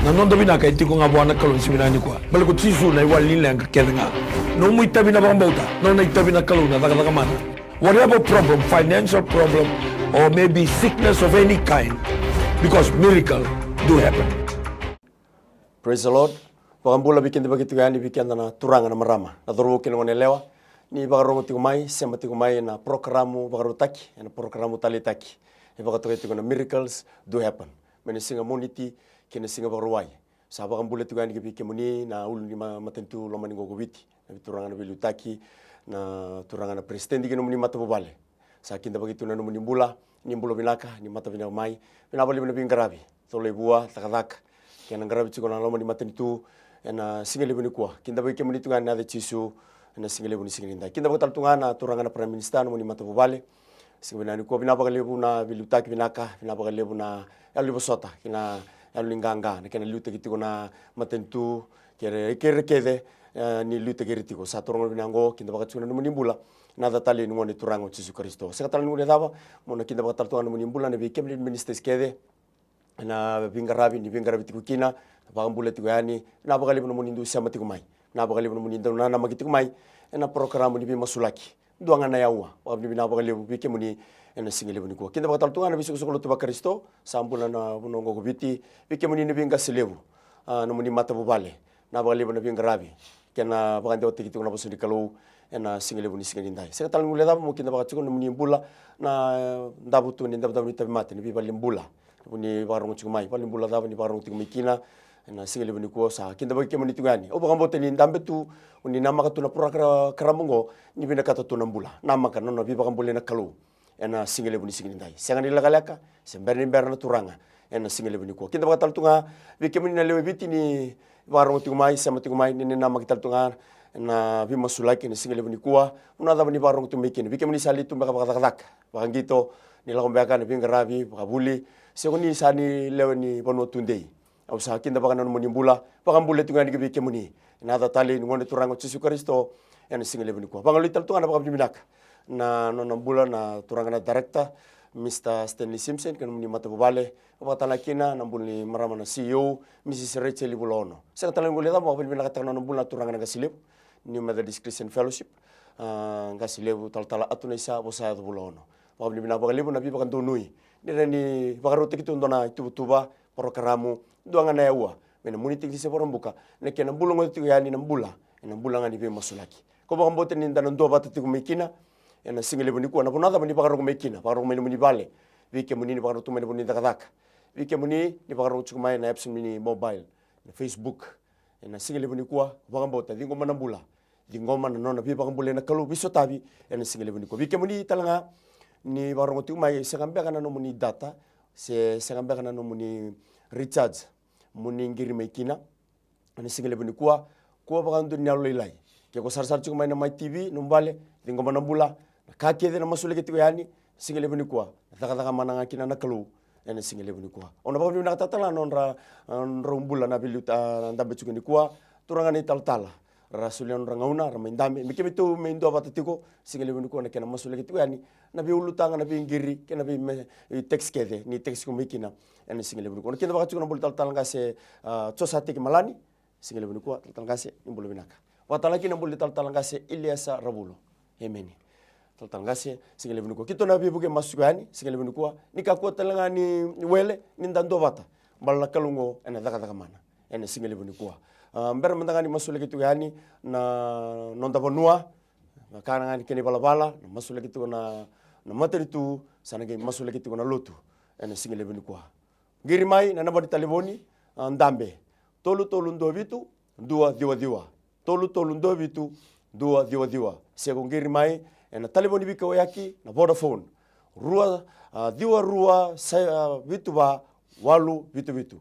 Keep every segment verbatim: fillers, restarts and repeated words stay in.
Na noda vinaka e tiko ga vua na Kalou ni siga vinaka nikua. Baleta ko Jisu na iwali ni leqa kece ga. Nomu itavi na vakabauta, nona itavi na Kalou na cakacaka mana. Whatever problem, financial problem, or maybe sickness of any kind, because miracle do happen. Praise the Lord. Vakabula vei keda vakaitikotiko yani, vei keda na turaga, na marama, na cauravou kei na goneyalewa, ni vakarogo tiko mai, sema tiko mai ena porokaramu vakarautaki, ena porokaramu taleitaki e vakatokai tiko na Miracles Do Happen, mai na siga Moniti kei na siga Vakarauwai. Sa vakabula tiko yani ki vei kemuni na ulu ni ma-, matanitu lomani qo ko Viti, na veituraga na veiliutaki, na turaga na peresitedi kei na nomuni matavuvale. Sa kidavaki tu na nomuni bula, ni bula vinaka, ni mata vinaka mai. Vinaka vakalevu na veiqaravi, coloi vua, cakacaka, kei na qaravi tiko na loma ni matanitu ena siga levu nikua. Kidavaki kemuni tu ga ena yaca i Jisu ena siga levu ni siga nidai. Kidavaki tale tu ga na turaga na Prime Minister, nomuni matavuvale. Siga vinaka nikua, vinaka vakalevu na veiliutaki vinaka, vinaka vakalevu na yalo ni vosota kei na yalo ni qaqa, na kena liutaki tiko na matanitu kei ira kece, e, ni liutaki ira tiko. Sa toroga vinaka oqo, kidavaka tiko na nomuni bula, ena yaca talei ni Gone Turaga o Jisu Karisito. Sega tale ni guilecava, meu na kidavaka tale tu ga na nomuni bula ena vei kemuni ministers kece, ena veiqaravi ni veiqaravi tiko kina, vakabula tiko yani. Vinaka vakalevu na nomuni dau sema tiko mai, vinaka vakalevu na nomuni dau nanamaki tiko mai ena porokaramu ni veimasulaki. Dua ga na aua. Vakavinavinaka vakalevu vei kemuni ena siga levu nikua. Kidavaka tale tu ga na veisoqosoqo lotu vaKarisito sa bula ena vanua oqo ko Viti, vei kemuni na veiqase levu, a, nomuni matavuvale, vinaka vakalevu na veiqaravi kei na vakadewataki tiko na vosa ni Kalou ena siga levu ni siga nidai. Sega tale ni guilecava, meu kidavaka tiko na nomuni bula na davo tu ni davodavo ni tauvimate, na veivalenibula, ni vakarorogo tiko mai. Valenibula cava ni vakarorogo tiko mai kina ena siga levu nikua, sa kidavaki kemuni tiko yani. Au vakabauta ni dabe tu, ni namaka tu na porokaramu oqo, ni vinakata tu na bula. Namaka na nona veivakabulai na Kalou ena siga levu ni siga nidai. Sega ni lekaleka, se bera ni bera na Turaga ena siga levu nikua. Kidavaka tale tu ga vei kemuni na lewe i Viti ni vakarorogo tiko mai, sema tiko mai, ni namaki tale tu ga na veimasulaki ena siga levu nikua. Vanua cava ni vakarorogo tiko mai kina, vei kemuni sa lai tu beka vakacakacaka, vakaqito, ni lako beka ena veiqaravi, vakavuli, se ko ni sa ni lewe ni vanua tudei. Au sa kidavaka na nomuni bula, vakabula tiko yani ki vei kemuni ena yaca talei ni Gone Turaga o Jisu Karisito ena siga levu nikua. Vakaloloi tale tu ga na vakavinavinaka na nona bula na turaga na director, Mister Stanley Simpson, kei na nomuni matavuvale, vakatale ga kina na bula ni marama na C E O, Missus Rachel Vulaono. Sega tale ni guilecava, vakavinavinakataka na nona bula na turaga na qase levu, New Methodist Christian Fellowship, a, qase levu talatala Atunaisa Vosayaco Vulaono. Vakavinavinaka vakalevu na veivakadonui ni rawa ni vakarautaki tu e dua na ituvatuva, porokaramu, dua ga na aua, mai na Moniti ki Vakaraubuka, na kena bula oqo tiko yani na bula ena bula ga ni veimasulaki. Ko vakabauta ni da na duavata tiko mai kina ena siga levu nikua, na vanua cava ni vakarorogo mai kina, vakarorogo mai na nomuni vale, vei kemuni ni vakarorogo tiko mai na vanua ni cakacaka, vei kemuni ni vakarorogo tiko mai na apps ni mobile, na Facebook. Ena siga levu nikua, vakabauta, ciqoma na bula, ciqoma na nona veivakabulai na Kalou veisotavi ena siga levu nikua. Vei kemuni tale ga ni vakarorogo tiko mai, sega beka na nomuni data, se sega beka na nomuni recharge, mo ni qiri mai kina ena siga levu nikua, kua vakadua ni yalolailai. Ke ko sarasara tiko mai na My T V, nomu vale, ciqoma na bula, na ka kece na masulaki tiko yani, siga levu nikua, na cakacaka mana ga kina na Kalou ena siga levu nikua. Au na vakavinavinakataka tale ga na nodra, a, nodrau bula na veiliutaki, a, na dabe tiko nikua, turaga na italatala, ra solia nodra gauna, ra mai dabe, me keitou mai duavata tiko, siga levu nikua, na kena masulaki tiko yani na veiulutaga, na veiqiri kei na vei me, i text kece ni text tiko mai kina ena siga levu nikua. Au na kidavaka tiko na bula ni talatala qase, a, Josateki Malani, siga levu nikua, talatala qase, ni bula vinaka. Vakatale ga kina na bula ni talatala qase Iliesa Ravulo. Emeni. Talatala qase, siga levu nikua. Keitou na veivuke masu tiko yani, siga levu nikua. Ni kakua tale ga ni wele, ni da duavata, baleta na Kalou oqo ena cakacaka mana ena siga levu nikua. A, bera mada ga ni masulaki tiko yani na noda vanua, na ka ga ni kena ivalavala, na masulaki tiko na, na matanitu, sa na qai masulaki tiko na lotu ena siga levu nikua. Qiri mai na naba ni talevoni, a, dabe, tolu tolu dua vitu dua ciwa ciwa. Tolu tolu dua vitu dua ciwa ciwa. Se ko qiri mai ena talevoni veikauyaki na Vodafone, rua, a, ciwa rua sa, a, vitu va walu vitu vitu.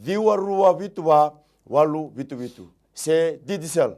Ciwa rua vitu va walu vitu vitu. Se Digicel,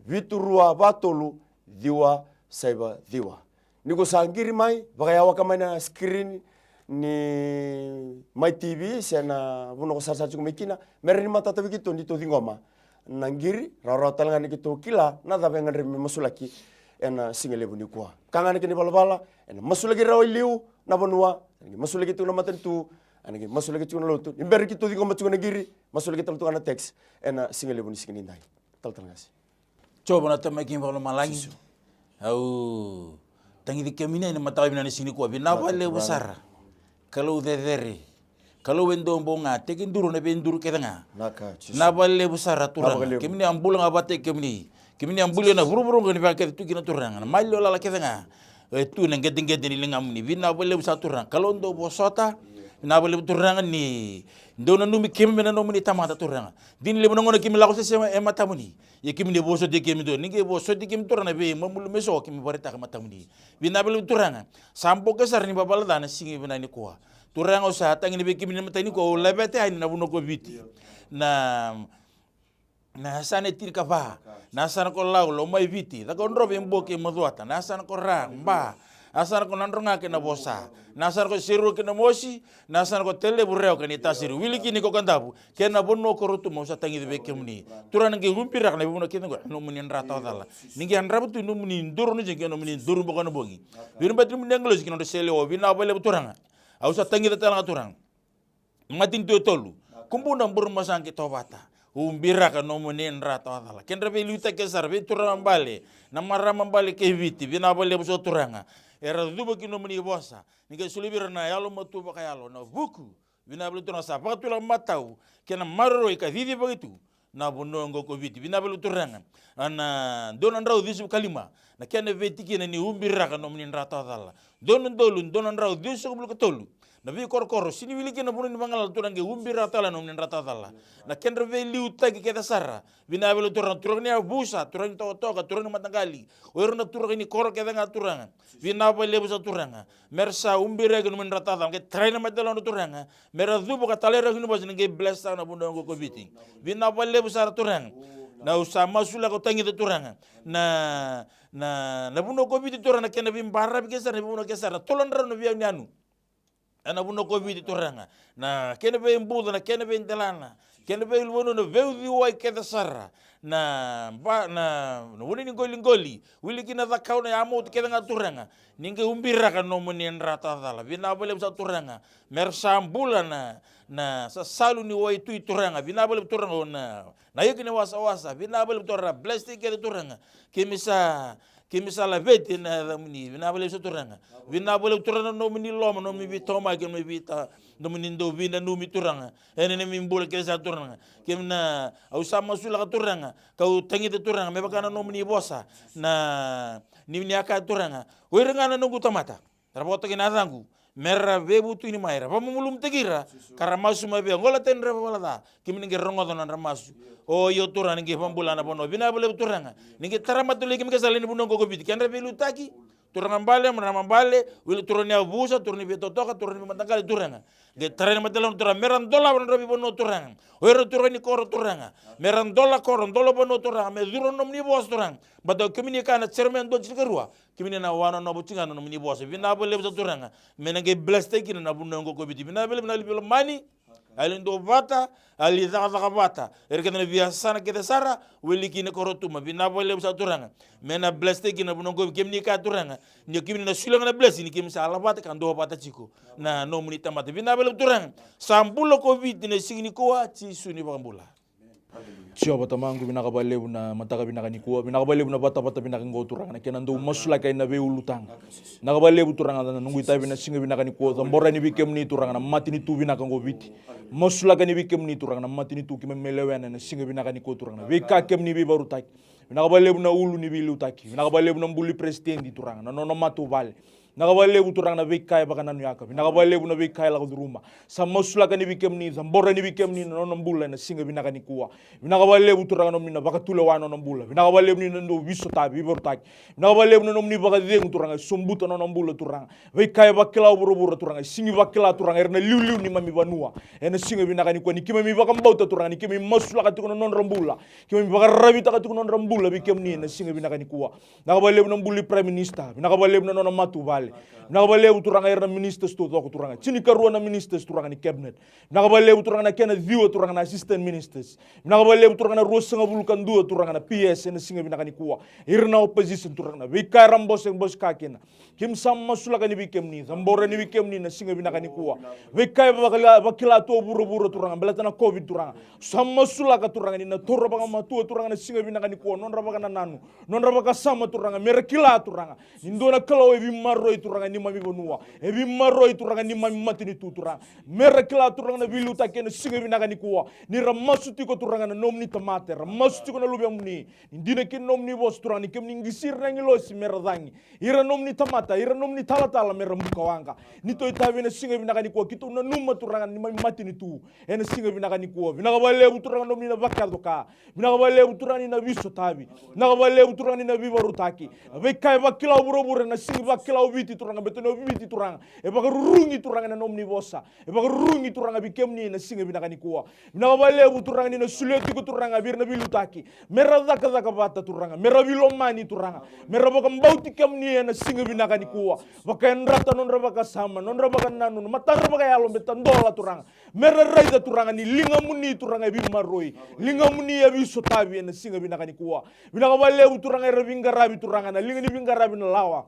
vitu rua va tolu ciwa saiva ciwa. Ni ko sa qiri mai, vakayawaka mai na screen ni My T V se na vanua ko sarasara tiko mai kina, me rawa ni matata vei keitou ni tou ciqoma na qiri, rawarawa tale ga ni keitou kila na cava e gadrevi me masulaki ena siga levu nikua. Ka ga na kena ivalavala, ena masulaki rawa i liu na vanua, ena masulaki tu na matanitu, Ena qai masulaki tiko na lotu. Ni bera ni keitou ciqoma tiko na qiri, masulaki tale tu ga na tax ena siga levu ni siga nidai. Talatala Qase. Jiova na Tamai keimami vakalomalagi. Au tagici kemuni ena mataka vinaka ni siga nikua. Vinaka vakalevu sara. Kalou cecere. Kalou e dua bau ga, tekiduru na veiduru kece ga. Vinaka vakalevu sara Turaga. Kemuni a bula ga vata kei kemuni. Kemuni a bulia na vuravura oqo ni vaka kece tu kina Turaga. Na maliwa lala kece ga. E tu na qeteqete ni ligamuni. Vinaka vakalevu sara Turaga. Kalou dau vosota. Vinaka vakalevu Turaga ni dau nanumi keimami na nomuni tamata Turaga. Dina levu na gauna keimami lako sese e matamuni. Ia keimami vosoti keimami tu, ni qai vosoti keimami Turaga na veimamalumu eso keimami vakaraitaka matamuni. Vinaka vakalevu Turaga. Sa boke sara ni vavalaca na siga vinaka nikua. Turaga au sa tagina vei keimami na mataka nikua, au laveta yani na vanua ko Viti. Na na yasana e tinikava, na yasana ko Lau, Lomaiviti, Cakaudrove, Boki, Macuata, na yasana ko Ra, Ba, na yasana ko Nadroga kei Navosa, na yasana ko Serua kei Namosi, na yasana ko Tailevu, Rewa kei Naitasiri, Wiliwili kei Kadavu, kei na vanua ko Rotuma au sa tagici vei kemuni. Turaga ni qai ubiraka na veivanua kece oqo ena nomuni dra tawacala. Ni qai yadrava tu nomuni duru ni jiki, nomuni duru boko na bogi. Vini bati nomuni agilosi kei na nodra selewa, vinaka vakalevu Turaga. Au sa tagica tale ga Turaga. Matanitu e tolu. Kubu, na Burebasaga kei Tovata. Ubiraka nomuni dra tawacala. Kedra veiliutaki kece sara, veituraga bale, na marama bale kei Viti, vinaka vakalevu sara Turaga. Era cuva ki nomuni vosa. Ni qai soli vei ira na yalomatua vakayalo, na vuku. Vinaka vakalevu Turaga sa vakatulaka matau, kei na maroroi ka cicivaki tu. Na vanua oqo ko Viti, vinaka vakalevu Turaga. Ena dua na drau ciwasagavulu ka lima, na kena veitikina ni ubiraka nomuni dra tawacala. Dua na udolu, dua na drau ciwasagavulu ka tolu. Na veikorokoro, sega ni wili kina na vanua ni vagalala Turaga, qai ubiraka tale nomuni dra tawacala. Na kedra veiliutaki kece sara. Vinaka vakalevu Turaga, turaga ni yavusa, turaga ni tokatoka, turaga ni mataqali. O ira na turaga ni koro kece ga Turaga. Vinaka vakalevu sara Turaga. Mera sa ubiraki nomuni dra tawacala, qai tarai na matailalodra Turaga. Mera cuva ka talairawarawa ki na vosa ni qai bless taka na vanua oqo ko Viti. Vinaka vakalevu sara Turaga. Na au sa masulaka, au tagica Turaga. Na, na, na vanua ko Viti Turaga, na kena veibaravi kece sara, na veivanua kece sara, na tolu na drau na veiyanuyanu. Ena vanua ko Viti Turaga. Na kena veibuca, na kena veidelana. Kena veiulunivanua, na veiuciwai kece sara. Na ba, na, na vanua ni qoliqoli. Wili kina na cakau, na yamautu kece ga Turaga. Ni qai ubiraka nomuni dra tawacala. Vinaka vakalevu sara Turaga. Mera sa bula na, na sasalu ni waitui Turaga. Vinaka vakalevu Turaga na, na ika ni wasawasa. Vinaka vakalevu Turaga. Bless-taki kece Turaga. Keimami sa, keimami sa laveti ena yacamuni. Vinaka vakalevu sara Turaga. Vinaka vakalevu Turaga na nomuni loma, nomuni veitomaki, nomuni veita, nomuni dau veinanumi Turaga. Ena neimami bula kece sara Turaga. Keimami na, au sa masulaka Turaga. Kau tagica Turaga, me vaka na nomuni vosa. Na, ni, ni a kaya Turaga. O ira ga na noqu tamata. Ra vakatokai na yacaqu. Mera veivutuni mai, ra vakamalumalumutaki ira. Ka ra masu mai vei au. Qo la tani dra vavalaca. Keimami ni qai rogoca na nodra masu. O io Turaga ni qai vakabula na vanua. Vinaka vakalevu Turaga. Ni qai tara mata lai keimami kece sara lai na vanua oqo ko Viti. Kedra veiliutaki. Turaga bale, marama bale, wili turaga ni yavusa, turaga ni veitotoka, turaga ni veimataqali Turaga. Qai tarai na matailalodra Turaga, mera dolava na nodra veivanua Turaga. O ira turaga ni koro Turaga. Mera dola koro, dola vanua Turaga, me curu na nomuni vosa Turaga. Baleta o kemuni kaya na Jeremaia dua tinikarua. Kemuni na wanonovi tiko ga na nomuni vosa. Vinaka vakalevu sara Turaga. Me na qai bless-taki kina na vanua oqo ko Viti. Vinaka vakalevu na yalo ni veilomani. Yalo ni duavata, yalo ni cakacaka vata. Era kece na veiyasana kece sara, wili kina ko Rotuma. Vinaka vakalevu sara Turaga. Me na bless-taki kina na vanua oqo, kemuni kaya Turaga. Ni kemuni na solia ga na bless, ni kemuni sa yala vata ka duavata tiko. Na nomuni tamata. Vinaka vakalevu Turaga. Sa bula ko Viti na siga nikua, Jisu na iVakabula. Jiova Tamaqu, vinaka vakalevu na mataka vinaka nikua, vinaka vakalevu na vatavata vinaka qo Turaga, na kena dau masulaki na veiulutaga. Vinaka vakalevu Turaga na noqu itavi na siga vinaka nikua, cabora yani vei kemuni Turaga na matanitu vinaka qo Viti. Masulaki yani vei kemuni Turaga na matanitu keimami lewena na siga vinaka nikua Turaga, na veika kemuni veivakarutaki. Vinaka vakalevu na ulu ni veiliutaki, vinaka vakalevu na bula ni peresitedi Turaga, na nona matavuvale. Vinaka vakalevu Turaga na veika e vakananuyaka. Vinaka vakalevu na veika e lako curuma. Sa masulaka yani vei kemuni, cabora yani vei kemuni na nona bula ena siga vinaka nikua. Vinaka vakalevu Turaga na nomuni na vakatulewa na nona bula. Vinaka vakalevu ni na dau veisotavi, veivakarutaki. Vinaka vakalevu na nomuni vakacegu Turaga, e sobuta na nona bula Turaga. Veika e vakila o vuravura Turaga, e sega ni vakila Turaga, era na liuliu ni neimami vanua. Ena siga vinaka nikua ni keimami vakabauta Turaga, ni keimami masulaka tiko na nodra bula. Keimami vakararavitaka tiko na nodra bula vei kemuni ena siga vinaka nikua. Vinaka vakalevu na bula ni Prime Minister. Vinaka vakalevu na nona matavuvale. Vinaka vakalevu Turaga ira na ministers taucoko Turaga. Tinikarua na ministers Turaga ni cabinet. Vinaka vakalevu Turaga na kena ciwa Turaga na assistant ministers. Vinaka vakalevu Turaga na ruasagavulu ka dua Turaga na P S ena siga vinaka nikua. Ira na opposition Turaga na veika era bosebose ka kina. Keimami sa masulaka ni vei kemuni, cabora ni vei kemuni na siga vinaka nikua. Veika e vakila, vakila tu o vuravura Turaga, baleta na COVID Turaga. Sa masulaka Turaga ni na taura vakamatua Turaga na siga vinaka nikua, nodra vakanananu, nodra vakasama Turaga, mera kila Turaga. Ni dua na Kalou e veimaroroi Turaga ni mami vanua. E veimaroroi Turaga ni mami matanitu Turaga. Mera kila Turaga na veiliutaki ena siga vinaka nikua. Ni ra masu tiko Turaga na nomuni tamata, ra masu tiko na luvemuni. Ni dina kina nomuni vosa Turaga ni kemuni qisi ira na agilosi mera cagi. Ira nomuni tamata, ira nomuni talatala mera bukawaqa. Ni tou itavi ena siga vinaka nikua, keitou nanuma Turaga ni mami matanitu. Ena siga vinaka nikua. Vinaka vakalevu Turaga nomuni na vakayaco ka. Vinaka vakalevu Turaga ni na veisotavi. Vinaka vakalevu Turaga ni na veivakarautaki. Veika e vakila o vuravura ena sigi vakila o Viti Turaga, baleta ni o Viti Turaga. E vakarurugi Turaga na nomuni vosa. E vakarurugi Turaga vei kemuni ena siga vinaka nikua. Vinaka vakalevu Turaga ni na solia tiko Turaga vei ira na veiliutaki. Mera cakacaka vata Turaga. Mera veilomani Turaga. Mera vakabauti kemuni ena siga vinaka nikua. Vakayadrata nodra vakasama, nodra vakananu, na matadra vakayalo me tadola Turaga. Mera raica Turaga ni ligamuni Turaga e veimaroroi. Ligamuni e veisotavi ena siga vinaka nikua. Vinaka vakalevu Turaga ira veiqaravi Turaga, na liga ni veiqaravi na lawa.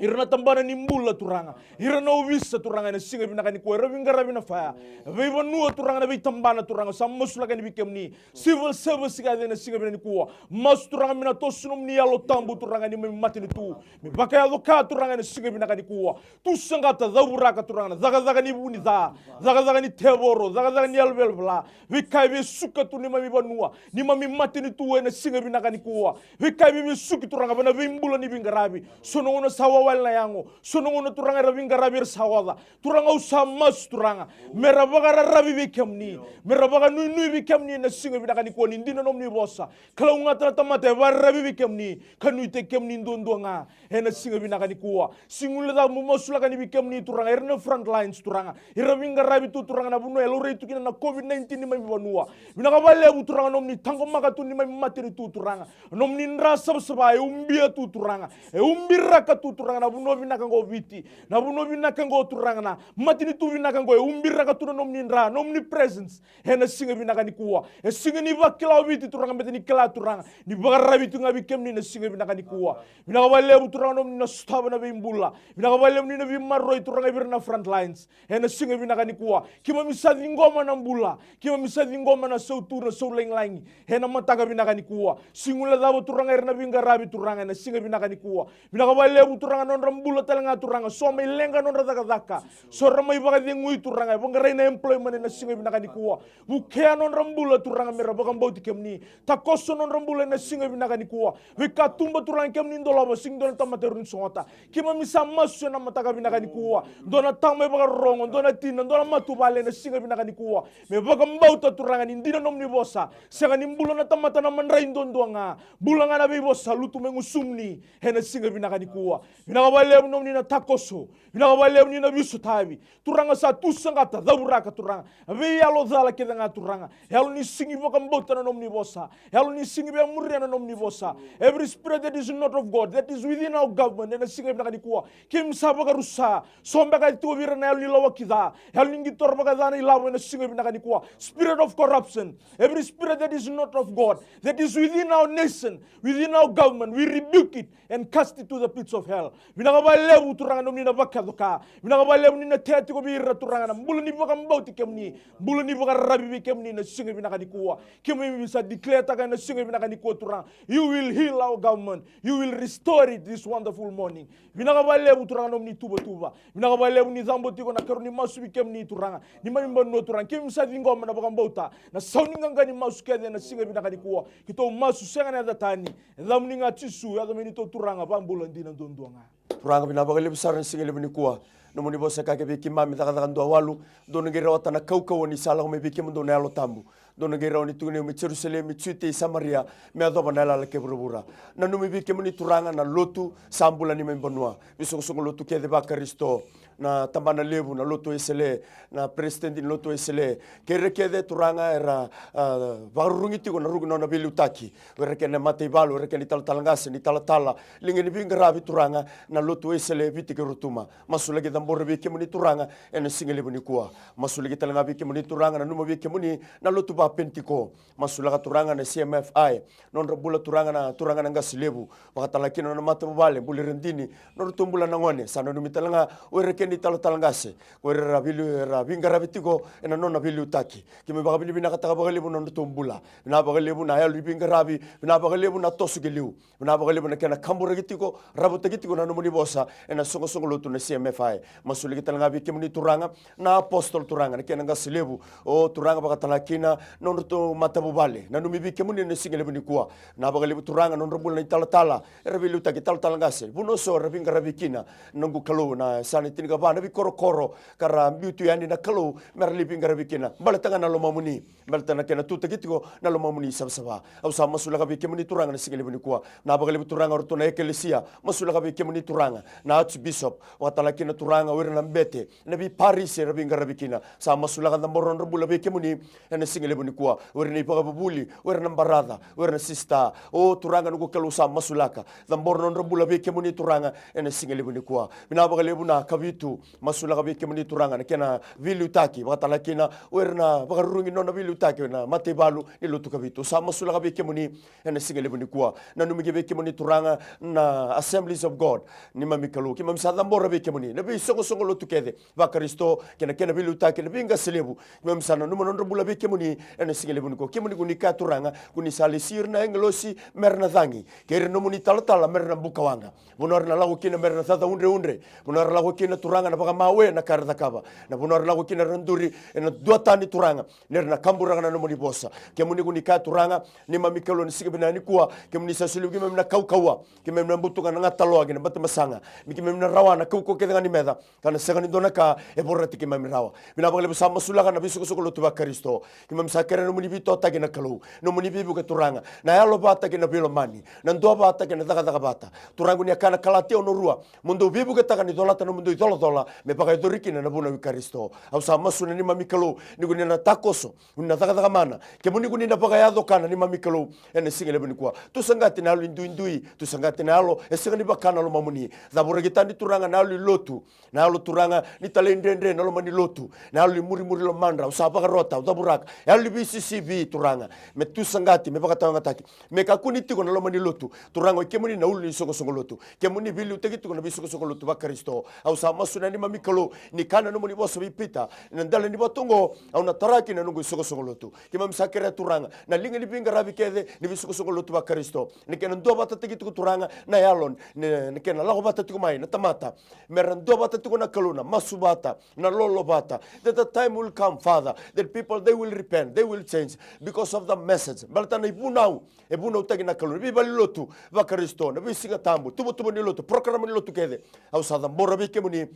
Ira na tabana ni bula Turaga. Ira na ovisa Turaga ena siga vinaka nikua. Ira veiqaravi na faya. Veivanua Turaga na veitabana Turaga. Sa masulaka ni vei kemuni. Civil service ka ena siga vinaka nikua. Masu Turaga me na toso nomuni Yalo Tabu Turaga ni mami matanitu. Me vakayaco ka Turaga ena siga vinaka nikua. Tu saqata, cauraka Turaga na cakacaka ni vu ni ca. Cakacaka ni tevoro, cakacaka ni yalo velavela. Veika e vesuka tu ni mami vanua. Ni mami matanitu ena siga vinaka nikua. Veika e vevesuki Turaga vei na veibula ni veiqaravi. So na gauna sa wawale na yago. So na gauna Turaga era veiqaravi era sa oca. Turaga au sa masu Turaga. Mera vakararavi vei kemuni. Mera vakanuinui vei kemuni ena siga vinaka nikua ni dina nomuni vosa. Kalougata na tamata e vakararavi vei kemuni. Ka nuitaki kemuni duadua ga. Ena siga vinaka nikua. Siga ni lecavu mo masulaka ni vei kemuni Turaga. Ira na front lines Turaga. Ira veiqaravi tu Turaga na vanua e laurai tu kina na COVID nineteen ni mami vanua. Vinaka vakalevu Turaga nomuni taqomaka tu ni mami matanitu Turaga. Nomuni dra savasava e ubia tu Turaga. E ubiraka tu Turaga na vanua vinaka qo Viti. Na vanua vinaka qo Turaga na matanitu vinaka qo e ubiraka tu na nomuni dra, nomuni presence. Ena siga vinaka nikua. E siga ni vakila o Viti Turaga, beta ni kila Turaga. Ni vakararavi tu ga vei kemuni na siga vinaka nikua. Vinaka vakalevu Turaga nomuni na sotava na veibula. Vinaka vakalevu ni na veimaroroi Turaga vei ira na front lines. Ena siga vinaka nikua. Keimami sa ciqoma na bula. Keimami sa ciqoma na sautu, na saulagilagi. Ena mataka vinaka nikua. Siga ni lecavu Turaga ira na veiqaravi Turaga ena siga vinaka nikua. Vinaka vakalevu Turaga nodra bula tale ga Turaga. So mai leqa nodra cakacaka. So ra mai vakacegui Turaga. E vaqarai na employment ena siga vinaka nikua. Vukea nodra bula Turaga mera vakabauti kemuni. Takoso nodra bula ena siga vinaka nikua. Veikatuba Turaga kemuni dolava sega ni dua na tamata e rawa ni sogota. Keimami sa masu ena mataka vinaka nikua. Dua na tama e vakarorogo, dua na tina, dua na matavuvale ena siga vinaka nikua. Me vakabauta Turaga ni dina nomuni vosa. Sega ni bula na tamata na madrai duadua ga. Bula ga na veivosa, lutu mai gusumuni. Ena siga vinaka nikua. Vinaka vakalevu nomuni na takoso. Vinaka vakalevu ni na veisotavi. Turaga sa tu saqata, cauraka Turaga. Veiyalo cala kece ga Turaga. Yalo ni sega ni vakabauta na nomuni vosa. Yalo ni sega ni vakamuria na nomuni vosa. Every spirit that is not of God, that is within our government, ena siga vinaka nikua. Keimami sa vakarusa. So beka e tu vei ira na yalo ni lawaki ca. Yalo ni qitora vakaca na ilavo ena siga vinaka nikua. Spirit of corruption. Every spirit that is not of God, that is within our nation, within our government, we rebuke it and cast it to the pits of hell. Vinaka vakalevu Turaga nomuni na vakayaco ka. Vinaka vakalevu ni na tea tiko vei ira Turaga na bula ni vakabauti kemuni. Bula ni vakararavi vei kemuni na siga vinaka nikua. Keimami sa declare taka ena siga vinaka nikua Turaga. You will heal our government. You will restore it this wonderful morning. Vinaka vakalevu Turaga nomuni tuvatuva. Vinaka vakalevu ni cabo tiko na karua ni masu vei kemuni Turaga. Ni mami vanua Turaga. Keimami sa ciqoma na vakabauta. Na sau ni qaqa ni masu kece ena siga vinaka nikua. Keitou masu sega na yaca tani. Yacamuni ga Jisu, yaca mai neitou Turaga, vakabula dina duadua ga. Turaga vinaka vakalevu sara na siga levu nikua. Nomuni vosa ka kece vei keimami cakacaka dua walu. Dou na qai rawata na kaukauwa ni sa lako mai vei kemudou na Yalo Tabu. Dou na qai rawa ni tukuni mai Jerusalemi, Jutia, Samaria, me yacova na yalayala kei vuravura. Nanumi vei kemuni Turaga na lotu, sa bula ni mai vanua. Veisoqosoqo lotu kece vaKarisito. na tabana levu na Lotu Wesele, na peresitedi ni Lotu Wesele, kei ira kece Turaga era, a, vakarurugi tiko na ruku ni nona veiliutaki. O ira kece na mataivalu, o ira kece na italatala qase, na italatala, liga ni veiqaravi Turaga, na Lotu Wesele Viti kei Rotuma. Masulaki cabora vei kemuni Turaga ena siga levu nikua. Masulaki tale ga vei kemuni Turaga, nanuma vei kemuni na lotu vaPenitiko. Masulaka Turaga na C M F I, nodra bula Turaga na turaga na qase levu, vakatale kina nona matavuvale, bula Radini, nodratou bula na gone, sa nanumi tale ga o ira kece na italatala qase, ko ira era veiqaravi tiko ena nona veiliutaki. Keimami vakavinavinakataka vakalevu na nodratou bula. Vinaka vakalevu na yalo ni veiqaravi, vinaka vakalevu na toso ki liu. Vinaka vakalevu na kena kaburaki tiko, ravutaki tiko na nomuni vosa ena soqosoqo lotu na C M F I. Masulaki tale ga vei kemuni Turaga na apositolo Turaga, na kena qase levu, o Turaga vakatale kina nodratou matavuvale. Nanumi vei kemuni ena siga levu nikua. Vinaka vakalevu Turaga nodra bula na italatala era veiliutaki, talatala qase, vanua eso era veiqaravi kina. Noqu Kalou, na yasana tinikava na veikorokoro ka ra biu tu yani na Kalou me ra lai veiqaravi kina. Baleta ga na lomamuni. Baleta na kena tutaki tiko na lomamuni savasava. Au sa masulaka vei kemuni Turaga na siga levu nikua. Vinaka vakalevu Turaga o ratou na ekelesia, masulaka vei kemuni Turaga na Archbishop, vakatale kina Turaga o ira na bete, na veiparisi era veiqaravi kina. Sa masulaka cabora nodra bula vei kemuni ena siga levu nikua. O ira na ivakavuvuli, o ira na baraca, o ira na sista. O Turaga noqu Kalou sa masulaka, cabora nodra bula vei kemuni Turaga ena siga levu nikua. Vinaka vakalevu na Kavitu, masulaka vei kemuni Turaga na kena veiliutaki, vakatale kina o ira na vakarurugi nona veiliutaki na mataivalu ni Lotu Kavitu. Sa masulaka vei kemuni ena siga levu nikua. Nanumi ki vei kemuni Turaga na Assemblies of God, neimami Kalou. Keimami sa cabora vei kemuni na veisoqosoqo lotu kece vaKarisito kei na kena veiliutaki na veiqase levu. Keimami sa nanuma nodra bula vei kemuni ena siga levu nikua. Kemuni ko ni kaya Turaga ko ni sa lesi ira na agilosi me ra na cagi, kei ira na nomuni talatala me ra na bukawaqa. Vanua era na lako kina me ra na caca udreudre. Vanua era lako kina Turaga na vakamawe na ka era cakava. Na vanua era lako kina era na duri ena duatani Turaga, ni ra na kaburaka na nomuni vosa. Kemuni ko ni kaya Turaga, neimami Kalou, ni siga vinaka nikua, kemuni sa solia vei keimami na kaukauwa, keimami na butuka na gataloa kei na batimasaga, me keimami na rawa na kaukauwa kece ga ni meca, ka na sega ni dua na ka e vorati keimami rawa. Vinaka vakalevu, sa masulaka na veisoqosoqo lotu vaKarisito. Keimami sa kerea na nomuni veitokoni na Kalou, nomuni veivuke Turaga, na yalo vata kei na veilomani, na duavata kei na cakacaka vata. Turaga, ni a kaya na Kalatia ono rua, mo dou veivuketaka ni colata na nomudou icolacola me vakayacori kina na vunau i Karisito. Au sa masu na neimami Kalou ni ko ni na takoso, ko ni na cakacaka mana, kemuni ko ni na vakayaco ka na neimami Kalou ena siga levu nikua. Tusaqati na yalo ni duidui, tusaqati na yalo e sega ni vaka na lomamuni. Cavuraki tani Turaga na yalo ni lotu, na yalo Turaga ni talaidredre na loma ni lotu, na yalo ni murimuri lomadra. Au sa vakarota, au cavuraka, yalo ni veisisivi Turaga, me tusaqati, me vakatawayagataki, me kakua ni tiko na loma ni lotu. Turaga, o kemuni na ulu ni soqosoqo lotu, kemuni veiliutaki tiko na veisoqosoqo lotu vaKarisito. Au sa masu na neimami Kalou, ni kaya na nomuni vosa vei Pita ena dela ni vatu oqo, au na tara kina na noqu isoqosoqo lotu. Keimami sa kerea Turaga na liga ni veiqaravi kece ni veisoqosoqo lotu vaKarisito, na kena duavatataki tiko Turaga na yalo, na, na kena lako vata tiko mai na tamata, me ra duavata tiko na Kalou, na masu vata, na lolo vata. That the time will come, Father, that people, they will repent, they will change because of the message. Baleta na ivunau e vunautaki na Kalou, na veivalenilotu vaKarisito, na veisiga tabu, tuvatuva ni lotu, porokaramu ni lotu kece. Au sa cabora vei kemuni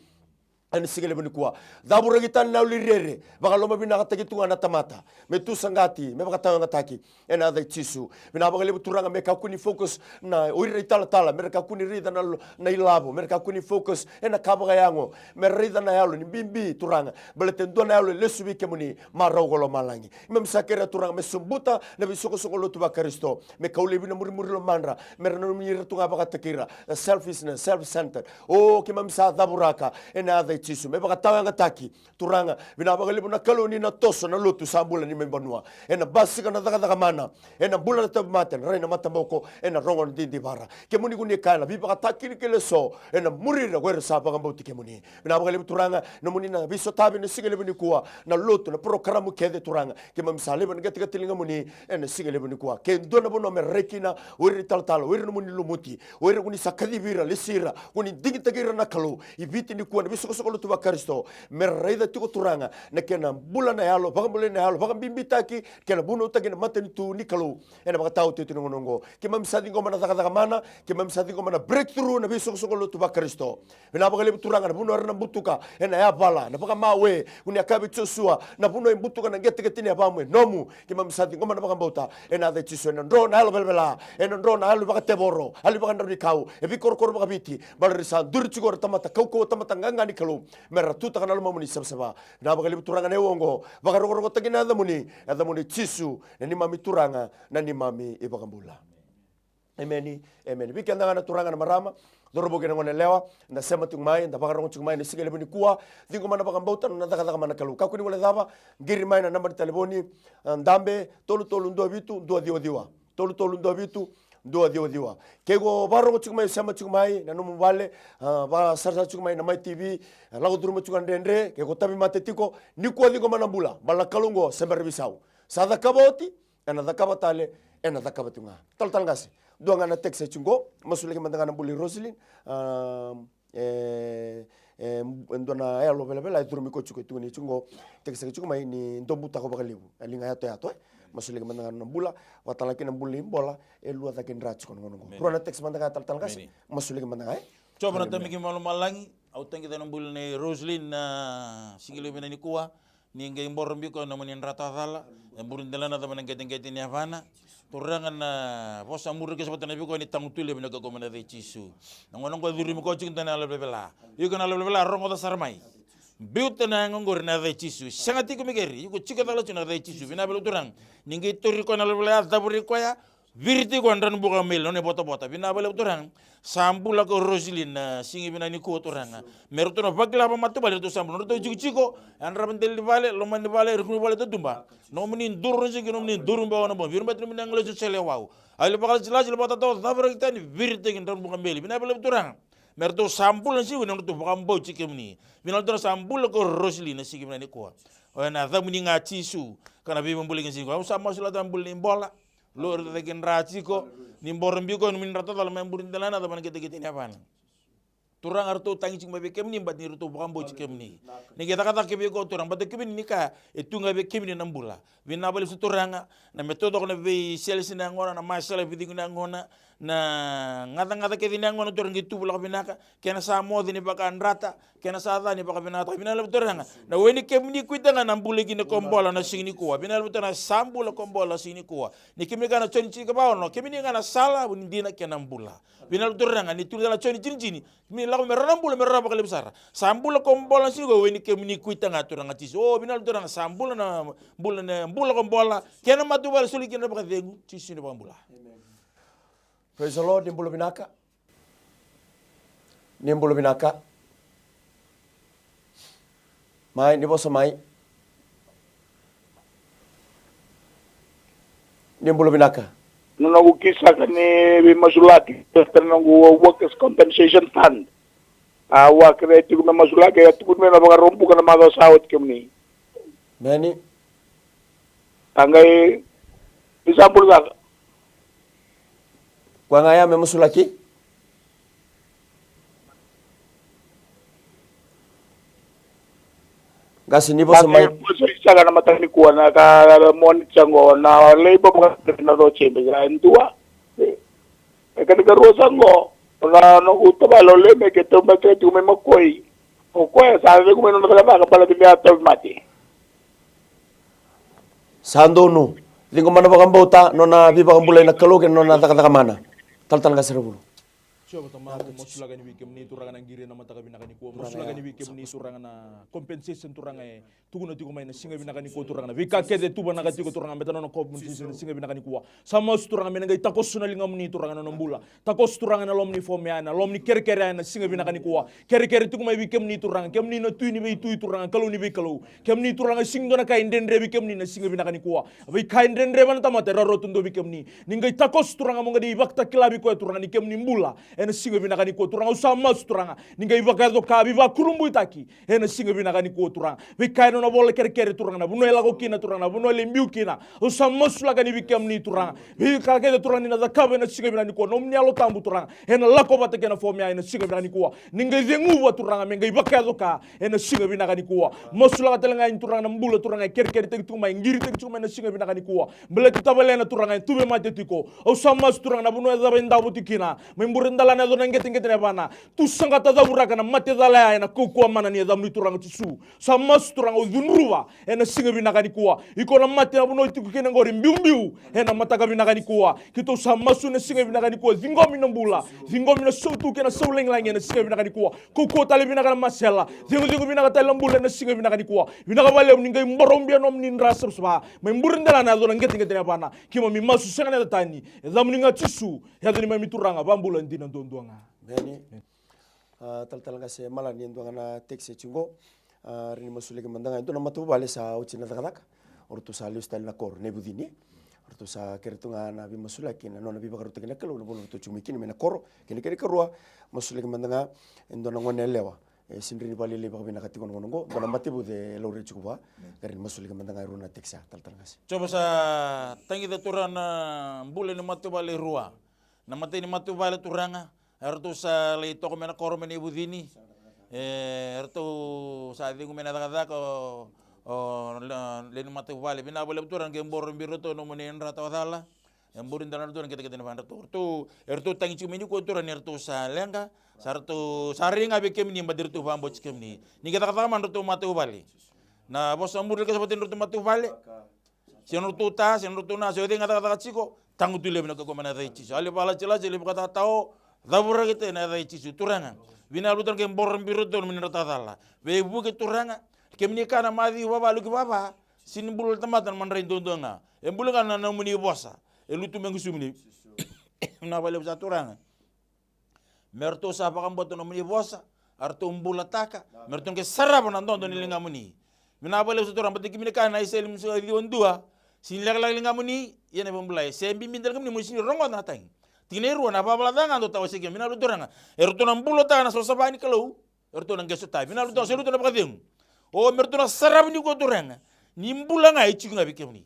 ena siga levu nikua. Cavuraki tani na yalo ni rere, vakalomavinakataki tu ga na tamata, me tusaqati, me vakatawayagataki ena yaca i Jisu. Vinaka vakalevu Turaga, me kakua ni focus na o ira na italatala, me ra kakua ni raica na lo-, na ilavo, me ra kakua ni focus ena ka vakayago, me ra raica na yalo ni bibi Turaga. Baleta e dua na yalo e lesu vei kemuni, marau ko lomalagi. Keimami sa kerea Turaga me sobuta na veisoqosoqo lotu vaKarisito, me kau laivi na murimuri lomadra, me ra nanumi ira tu ga vakataki ira, na selfishness, self-centered. O, keimami sa cavuraka ena yaca i Jisu, me vakatawayagataki. Turaga, vinaka vakalevu na Kalou ni na toso na lotu sa bula neimami vanua. Ena basika na cakacaka mana, ena bula na tauvimate, ena rai na mataboko, ena rogo na didivara. Kemuni ko ni kaya na veivakatakilakila eso ena muri ira ko era sa vakabauti kemuni. Vinaka vakalevu Turaga, nomuni na veisotavi na siga levu nikua, na lotu, na porokaramu kece Turaga. Keimami sa laiva na qeteqete ligamuni ena siga levu nikua. Ke dua na vanua me rai kina o ira na italatala, o ira nomuni lumuti, o ira ko ni sa kacivi ira, lesi ira, ko ni digitaki ira na Kalou, i Viti nikua, na veisoqosoqo lotu vaKarisito, me ra raica tiko Turaga na kena bula na yalo, vakabulai na yalo, vakabibitaki, kena vunautaki na matanitu ni Kalou ena vakataotioti ni gauna oqo. Keimami sa ciqoma na cakacaka mana, keimami sa ciqoma na breakthrough na veisoqosoqo lotu vaKarisito. Vinaka vakalevu Turaga, na vanua era na butuka ena yavala, na vakamawe, ko ni a kaya vei Josua, na vanua e butuka na qeteqete ni yavamu e nomu. Keimami sa ciqoma na vakabauta ena yaca i Jisu, ena dro na yalo velavela, ena dro na yalo vakatevoro, yalo vakadraunikau e veikorokoro vakaviti, baleta era sa duri tiko era tamata kaukauwa, tamata qaqa ni Kalou. me ra tutaka na lomamuni savasava. Na vakalevu Turaga na iwu oqo, vakarokorokotaki na yacamuni, yacamuni Jisu, na neimami Turaga, na neimami iVakabula. Emeni, emeni. Vei keda ga na turaga, na marama, cauravou kei na goneyalewa, da sema tiko mai, da vakarorogo tiko mai ena siga levu nikua, ciqoma na vakabauta, na cakacaka mai na Kalou. Kakua ni guilecava, qiri mai na naba ni talevoni, a, dabe, tolu tolu dua vitu dua ciwa ciwa. Tolu tolu dua vitu dua ciwa ciwa. Ke o vakarorogo tiko mai, sema tiko mai na nomu vale, a, vakasarasara tiko mai na Mai T V, a, lako curuma tiko na dredre, ke o tauvimate tiko, nikua ciqoma na bula, baleta na Kalou oqo se bera ni veisau. Sa cakava oti, ena cakava tale, ena cakava tiko ga. Talatala qase, dua ga na text e tiko qo, masulaki mada ga na bula i Roselyn, a, e, e, e dua na yalo velavela e curumi koya tiko, e tukuni tiko qo, text e tiko mai ni dua butako vakalevu, e liga yatoyato, e. Masulaki mada ga na bula, vakatalaki na bula i Bola, e lua cake dra tiko na gauna qo. Emeni. Rua na text mada ga, talatala qase, emeni, masulaki mada ga, e. Jiova na Tamamu kei lomalagi, au tagica na bula nei Roselyn na siga levu vinaka nikua, ni qai boro biko na nomuni dra tacala, e buri delana cava na qeteqete ni yavana. Turaga na vosa muri ke sa vata na viko ni tagutu levu na kakoma na yaca i Jisu. Na gauna qo e curumi koya tiko dua na yalo velavela. Iko na yalo velavela, rogoca sara mai. Biuta na yago qori na yaca i Jisu. Sega tiko me keri, iko tiko cala tiko na yaca i Jisu. Vinaka vakalevu Turaga. Ni qai tauri koya na yalo velavela, cavuri koya, viriti koya na drano buka meli, nona ivotavota. Vinaka vakalevu Turaga. Sa bula ko Roselyn na siga vinaka nikua Turaga. Me ratou na vakila vakamatavuvale, ratou sa bula, ratou jikojiko, yadrava dela ni vale, loma ni vale, ruku ni vale, tatuba. Nomuni duru na jiki, nomuni duru bau na bau. Viri bati nomuni agilosi, sele wau. Agilosi vakalasilasi, agilosi vakatatau, cavuraki tani, viritaki drano buka meli. Vinaka vakalevu Turaga. Me ratou sa bula na siga, me ratou vakabauti kemuni. Vinaka Turaga, sa bula ko Roselyn na siga vinaka nikua. Oya na yacamuni ga Jisu, ka na veivakabulai kina siga. Au sa masulaka na bula nei Bola. Lori cake dra tiko, ni boro biko, ni dra tacala mai buri delana, cava na qeteqete ni yavana. Turaga, ratou tagi tiko mai vei kemuni, baleta ni ratou vakabauti kemuni. Ni qai cakacaka vei iko Turaga, baleta kemuni ni kaya, e tu ga vei kemuni na bula. Vinaka vakalevu Turaga, na me taucoko na veiselesele na yagona, na masala, veicegu na yagona, na gacagaca kece ni yagona Turaga, qai tubu lako vinaka, kena sa moce ni vakayadrata, kena sa ca ni vakavinakataka. Vinaka vakalevu Turaga. Na we ni kemuni kuita ga na bula kina ko Bola na siga nikua. Vinaka vakalevu Turaga, sa bula ko Bola na siga nikua. Ni kemuni ga na Joni tini ka va ono, kemuni ga na sala, ni dina kei na bula. Vinaka vakalevu Turaga, ni tukuna na Joni tinitini, kemuni lako me rau na bula, me rau vakalevu sara. Sa bula ko Bola na siga nikua, we ni kemuni kuita ga Turaga Jisu. O, vinaka vakalevu Turaga, sa bula na bula, na bula ko Bola, kei na matavuvale, soli kina na vakacegu, Jisu na iVakabula. Praise the Lord, ni bula vinaka. Ni bula vinaka. Mai, ni vosa mai. Ni bula vinaka. Na noqu kisaka ni veimasulaki, na noqu Workers Compensation Fund. A, au a kerei tiko me masulaki, a tukuni mai na Vakaraubuka na macawa sa oti kemuni. Meni. A qai, ni sa bula cake. Koya ga ya me masulaki. Qase, ni vosa mai. Qase, vosa saka na mataka nikua, na ka moni sa qo, na Labour vaka na Rochester, e dua. E ka ni karua sa qo, na noqu tavale o Leme, ke tauvimate tiko mai Makoi. O koya sa cegu mai nona cakacaka baleta ni a tauvimate. Sa donu. Ciqoma na vakabauta, nona veivakabulai na Kalou kei na nona cakacaka mana. Talatala Qase Ravulu. Jiova Tamaqu, masulaka ni vei kemuni Turaga na qiri ena mataka vinaka nikua. Masulaka ni vei kemuni Turaga na compensation Turaga e tukuna tiko mai na siga vinaka nikua Turaga. Na veika kece e tu vinaka tiko Turaga, baleta na nona compensation na siga vinaka nikua. Sa masu Turaga me na qai takoso na ligamuni Turaga na nona bula. Takoso Turaga na loma ni fom ya, na loma ni kerekere ya ena siga vinaka nikua. Kerekere tiko mai vei kemuni Turaga, kemuni na Tui ni veitui Turaga, Kalou ni veikalou. Kemuni Turaga, sega ni dua na ka e dredre vei kemuni na siga vinaka nikua. Veika e dredre vei na tamata e rawarawa tu dua vei kemuni. Ni qai takoso Turaga mo qai vakatakila vei koya Turaga ni kemuni bula ena siga vinaka nikua Turaga. Au sa masu Turaga ni qai vakayaco ka veivakurabuitaki ena siga vinaka nikua Turaga. Veika ena nona vola kerekere Turaga, na vanua e lako kina Turaga, na vanua e lai biu kina. Au sa masulaka ni vei kemuni Turaga. Veika kece Turaga ni na cakava ena siga vinaka nikua. Nomuni Yalo Tabu Turaga ena lako vata kei na fom ya ena siga vinaka nikua. Ni qai ceguva Turaga me qai vakayaco ka ena siga vinaka nikua. Masulaka tale ga ni Turaga na bula Turaga e kerekeretaki tiko mai, qiritaki tiko mai na siga vinaka nikua. Baleti tavalena Turaga e tu me mate tiko. Au sa masu Turaga na vanua e cava e davo tiko kina. Mai bure Lana yaco na qeteqete na yavana. Tou saqata, cavuraka na mate cala ya ena kaukauwa mana ni yacamuni Turaga Jisu. Sa masu Turaga, au cudruva ena siga vinaka nikua. Iko na mate na vanua o tiko kina qori, biubiu ena mataka vinaka nikua. Keitou sa masu ena siga vinaka nikua, ciqomi na bula, ciqomi na sautu kei na sau lagilagi ena siga vinaka nikua. Kaukauwa tale vinaka na masela, cigucigu vinaka tale na bula ena siga vinaka nikua. Vinaka vakalevu ni qai boro ubi na nomuni dra savasava. Mai bure delana, yaco na qeteqete na yavana. Keimami masu, sega na yaca tani, e yacamuni ga Jisu. Yaca ni neimami Turaga vakabula dina duadua ga. Emeni. A, talatala qase Malani, e dua ga na text e tiko qo. A, rawa ni masulaki mada ga e dua na matavuvale sa oti na cakacaka. O ratou sa lesu tale na koro, na ivucini. O ratou sa kere tu ga na veimasulaki, na nona veivakarautaki na Kalou na vanua ratou tiko mai kina mai na koro. Kena, kena ikarua, masulaki mada ga e dua na gone yalewa. E sega ni rawa ni vakalelei vakavinaka tiko na gauna qo, dua na matevuce e laurai tiko vua. Ka rawa ni masulaki mada ga e rua na text ya, talatala qase. Jiova sa tagica Turaga na bula ni matavuvale e rua. Na imatai ni matavuvale Turaga, eratou sa lai toka mai na koro mai na ivucini. E, eratou sa cegu mai na cakacaka o, o le, lewe ni matavuvale. Vinaka vakalevu Turaga, qai boro ubi iratou na nomuni dra tawa cala. E bure delana Turaga na qeteqete na yavana. Eratou, eratou, eratou tagi tiko mai nikua Turaga ni ratou sa leqa. Sa ratou sa rai ga vei kemuni, baleta eratou vakabauti kemuni. Ni qai cakacaka mai na nodratou matavuvale. Na vosa bure e lako vata kei na nodratou matavuvale. Se na nodratou ta, se na nodratou na, se o cei ga cakacaka tiko, tagutu levu ena kaukauwa mana ni yaca i Jisu. Yalo ni vakalatilati, yalo ni vakatatao, cavuraki ena yaca i Jisu. Turaga, vinaka vakalevu Turaga, qai boro ubi iratou na nomuni dra tawa cala. Veivuke Turaga, kemuni kaya na Maciu vava, Luke vava, sega ni bula na tamata ena madrai duadua ga. E bula ga na nomuni vosa. E lutu mai gusumuni. Vinaka vakalevu sara Turaga. Me ratou sa vakabauta na nomuni vosa, a ratou bulataka, me ratou qai sarava na dodo ni ligamuni. Vinaka vakalevu sara Turaga, baleta kemuni kaya na Aisea limasagavulu ka ciwa dua, sega ni lekaleka ligamuni, ia na veibulai. Se bibi dela kemuni mo sega ni rogoca na tagi. Tikina e rua, na ivalavala ca ga dou tawasei kemuni. Vinaka vakalevu Turaga. Eratou na bulataka na savasava ni Kalou. Eratou na qai sotavi. Vinaka vakalevu Turaga, sa lutu na vakacegu. O, me ratou na sarava nikua Turaga. Ni bula ga e tiko ga vei kemuni.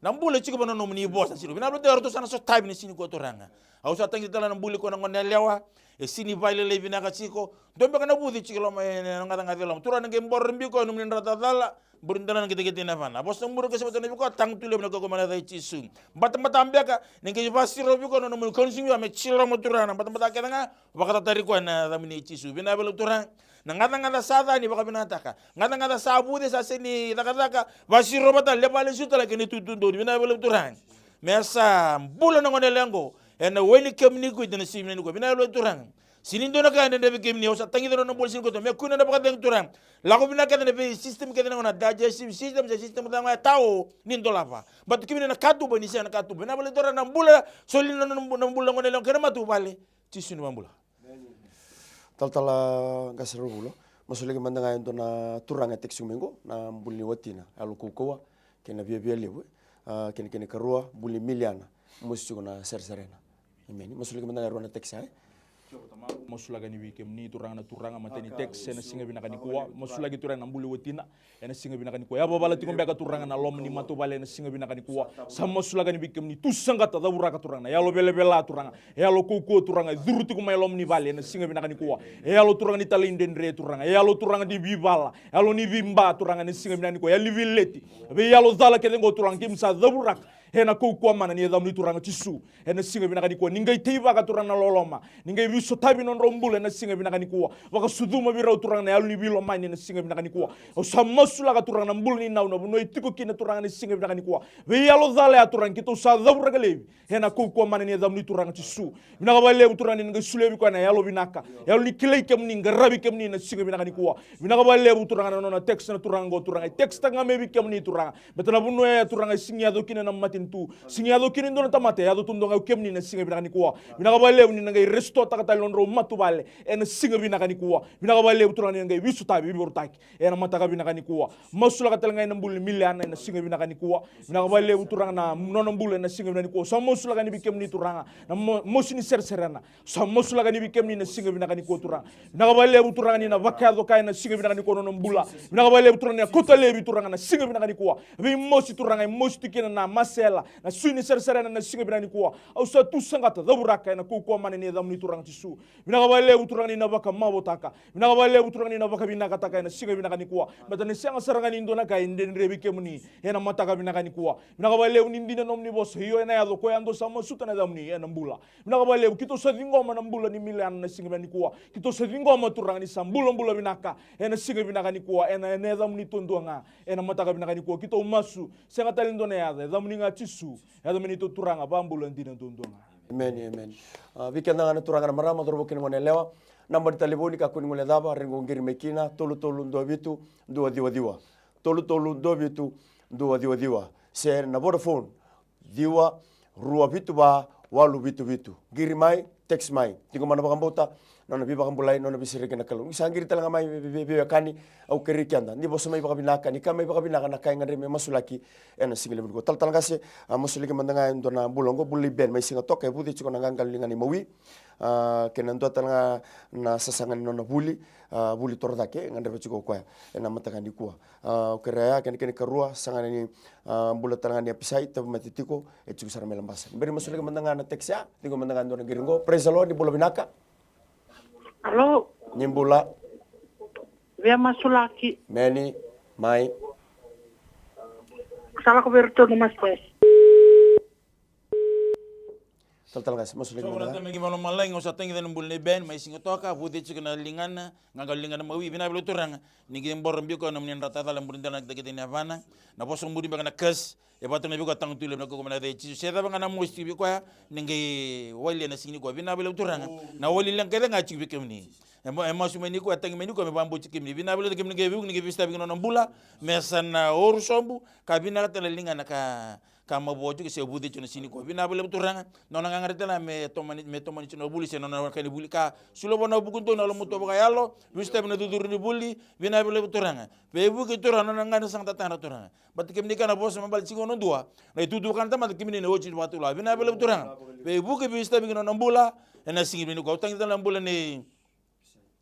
Na bula e tiko vua na nomuni vosa. Vinaka vakalevu Turaga, eratou sa na sotavi ena siga nikua Turaga. Au sa tagica tale na bula ni gone yalewa. E sega ni vakalelei vinaka tiko. Dua beka na vuce tiko e loma, e, na gacagaca e loma. Turaga, qai boro ubi koya na nomuni dra tawa cala. Bure delana na qeteqete na yavana. Vosa bure qai savata vei koya, tagutu levu ena kaukauwa mana ni yaca i Jisu. Batabata beka, ni qai vakasiro vei koya na nomuni consume, me jiloma Turaga na batabata kece ga. Vakatatari koya ena yacamuni Jisu. Vinaka vakalevu Turaga. Na gacagaca sa ca ni vakavinakataka. Gacagaca sa vuce, sa sega ni cakacaka. Vakasiro vata, levu lesu tale kei na itutu dodonu. Vinaka vakalevu Turaga. Me sa bula na gone yalewa qo. Ena we ni kemuni kuita ena siga vinaka nikua. Vinaka vakalevu Turaga. Sega ni dua na ka e dredre vei kemuni, au sa tagica na nona bula ena siga nikua. Me kua na vakacegu Turaga. Lako vinaka kece ena vei system kece, na digestive system, se system cava ga e tao ni dolava. Baleta kemuni na katuba ni sega na katuba. Vinaka vakalevu Turaga na bula, soli na, na, na bula na gone yalewa kei na matavuvale. Jisu ni vakabula. Talatala qase Ravulo, masulaki mada ga e dua na turaga e text mai qo, na bula ni watina, yalo kaukauwa kei na viavia levu, a, kei na, kei na ikarua, bula ni miliana, mosi tiko na sereserena. Emeni. Masulaki mada ga e rua na text ya, e. Masulaki yani vei kemuni Turaga na turaga, matai ni text ena siga vinaka nikua. Masulaki Turaga na bula ni watina. Ena siga vinaka nikua. Yavavala tiko beka Turaga na loma ni matavuvale ena siga vinaka nikua. Sa masulaki yani vei kemuni, tou saqata, cavuraka Turaga na yalo velavela Turaga. E yalo kaukauwa Turaga, e curu tiko mai loma ni vale ena siga vinaka nikua. E yalo Turaga ni talaidredre Turaga. E yalo Turaga ni veivala. E yalo ni veiba Turaga ena siga vinaka nikua. E yalo ni veileti. Veiyalo cala kece qo Turaga, keimami sa cavuraka. Ena kaukauwa mana ni yacamuni Turaga Jisu. Ena siga vinaka nikua. Ni qai teivaka Turaga na loloma. Ni qai veisotavi na nodrau bula ena siga vinaka nikua. Vakasucuma vei rau Turaga na yalo ni veilomani ena siga vinaka nikua. Au sa masulaka Turaga na bula ni nau na vanua e tiko kina Turaga ena siga vinaka nikua. Veiyalo cala ya Turaga keitou sa cavuraka laivi. Ena kaukauwa mana ni yacamuni Turaga Jisu. Vinaka vakalevu Turaga ni na qai solia vei koya na yalo vinaka. Yalo ni kilai kemuni, qaravi kemuni ena siga vinaka nikua. Vinaka vakalevu Turaga na nona text na turaga qo Turaga. E textaka ga mai vei kemuni Turaga. Baleta na vanua ya Turaga e sega ni yaco kina na matanitu. Sega ni yaco kina e dua na tamata, e yaco tu ga o kemuni ena siga vinaka nikua. Vinaka vakalevu ni na qai restore-taka tale na nodrau matavuvale ena siga vinaka nikua. Vinaka vakalevu Turaga ni na qai veisotavi, veivorotaki ena mataka vinaka nikua. Masulaka tale ga ena bula ni miliana ena siga vinaka nikua. Vinaka vakalevu Turaga na nona bula ena siga vinaka nikua. Sa masulaka yani vei kemuni Turaga na mo-, mosi ni sereserena. Sa masulaka yani vei kemuni na siga vinaka nikua Turaga. Vinaka vakalevu Turaga ni na vakayaco kaya na siga vinaka nikua na nona bula. Vinaka vakalevu Turaga ni na kauta laivi Turaga na siga vinaka nikua. Veimosi Turaga e mosi tu kina na mase na sui ni sarisarina na siga vinaka nikua. Au sa tu saqata, cavuraka ena kaukauwa mana ni yacamuni Turaga Jisu. Vinaka vakalevu Turaga ni na vakamavotaka. Vinaka vakalevu Turaga ni na vakavinakataka ena siga vinaka nikua. Baleta ni sega sara ga ni dua na ka e dredre vei kemuni ena mataka vinaka nikua. Vinaka vakalevu ni dina na nomuni vosa, io ena yaco o koya yadua sa masuta na yacamuni ena bula. Vinaka vakalevu, keitou sa ciqoma na bula ni Miliana na siga vinaka nikua. Keitou sa ciqoma Turaga ni sa bulabula vinaka ena siga vinaka nikua, ena, ena yacamuni duadua ga, ena mataka vinaka nikua. Keitou masu, sega tale e dua na yaca, yacamuni ga Jisu, yaca me neitou Turaga, vakabula dina duadua ga. Emeni, emeni. A, vei keda ga na turaga, na marama, cauravou kei na goneyalewa, naba ni talevoni kakua ni guilecava, rairai qiri mai kina, tolu tolu dua vitu dua ciwa ciwa. Tolu tolu dua vitu dua ciwa ciwa. Se na Vodafone, ciwa rua vitu va walu vitu vitu. Qiri mai, text mai. Tiko mai na vakabauta, nona veivakabulai, nona veisereki na Kalou. Ni sa qiri tale ga mai vei, vei, vei, veiwekani, au kerei keda ni vosa mai vakavinaka, ni kaya mai vakavinaka na ka e gadrevi me masulaki ena siga levu nikua. Talatala Qase, a, masulaki mada ga e dua na bula oqo, bula nei Ben mai Sigatoka, e vuce tiko na qaqalo ligana imawi. A, kei na dua tale ga na sasaga ni nona vuli, a, vuli torocake e gadreva tiko o koya ena mataka nikua. A, au kerea ya, kena, kena ikarua, saga ni, a, bula tale ga ni Apisai, tauvimate tiko, e tiko sara mai Labasa. Ni bera ni masulaki mada ga na text ya, tiko mada ga e dua na qiri oqo. Praise the Lord, ni bula vinaka. Alo. Ni bula. Via masulaki. Meni, mai. Sa lako vei iratou na masulaki. Talatala Qase, masulaki mada ga. Turaga, Tamai keimami mai lomalagi, au sa tagica na bula nei Ben mai Sigatoka, vuce tiko na ligana, qaqalo ligana imawi, vinaka vakalevu Turaga. Ni qai boro biko na nomuni dra tacala, buri dela na kitakita ni yavana. Na vosa buri beka na curse, e vata na viko taga tu levu na koko mai na yaca i Jisu. Se cava ga na mosi tiko vei koya, ni qai wali ena siga nikua. Vinaka vakalevu Turaga. Na wali leqa kece ga tiko vei kemuni. E ma-, e masu mai nikua, e tagi mai nikua me vakabauti kemuni. Vinaka vakalevu kemuni qai veivuke, ni qai veisotava kina nona bula. Me sa na oru sobu, ka vinaka tale na ligana ka ka mavoa tiko se vuce tiko na siga nikua. Vinaka vakalevu Turaga, nona gagadre tale ga me tomani, me tomani tiko na vuli se nona ka ni vuli ka. Solia vua na vuku donu na lomatua vakayalo, veisotavi na cucuru ni vuli, vinaka vakalevu Turaga. Veivuke Turaga, nona gagadre sa tatadra Turaga. Baleta kemuni kaya na vosa me baleta tiko na dua, na itutu vaka na tamata kemuni na oti vakatulua. Vinaka vakalevu Turaga. Veivuke, veisotavi kina nona bula, ena siga nikua. Au tagica tale na bula nei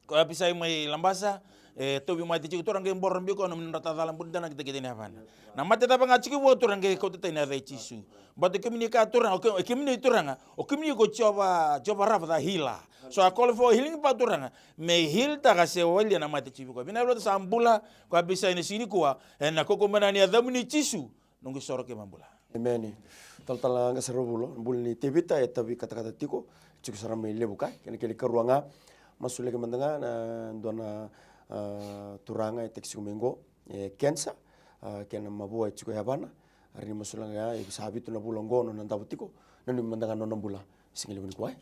Ko Apisai mai Labasa, e, tauvimate tiko Turaga, qai boro biko na nomuni dra tacala, buri dela na kitakita ni yavana. Na mate cava ga tiko vua Turaga, qai kauta tani ena yaca i Jisu. Baleta kemuni kaya Turaga, o ke-, kemuni Turaga, o kemuni ko Jiova, Jiova Rafa the healer. So I call for healing power Turaga, me heal taka se walia na mate tiko vei koya. Vinaka vakalevu sa bula ko Apisai ena siga nikua, ena kaukauwa mana ni yacamuni Jisu. Noqu isoro keimami bula. Emeni. Talatala Qase Ravulo, bula nei Tevita e tauvi katakata tiko, tiko sara mai Levuka. Kena, kena ikarua ga, masulaki mada ga na dua na, a, turaga e text tiko mai qo, e kenisa, a, kena mavoa e tiko e yavana. Ari ni masulaki ga, e sa vitu na vula qo nona davo tiko, nanumi mada ga nona bula. Siga levu nikua.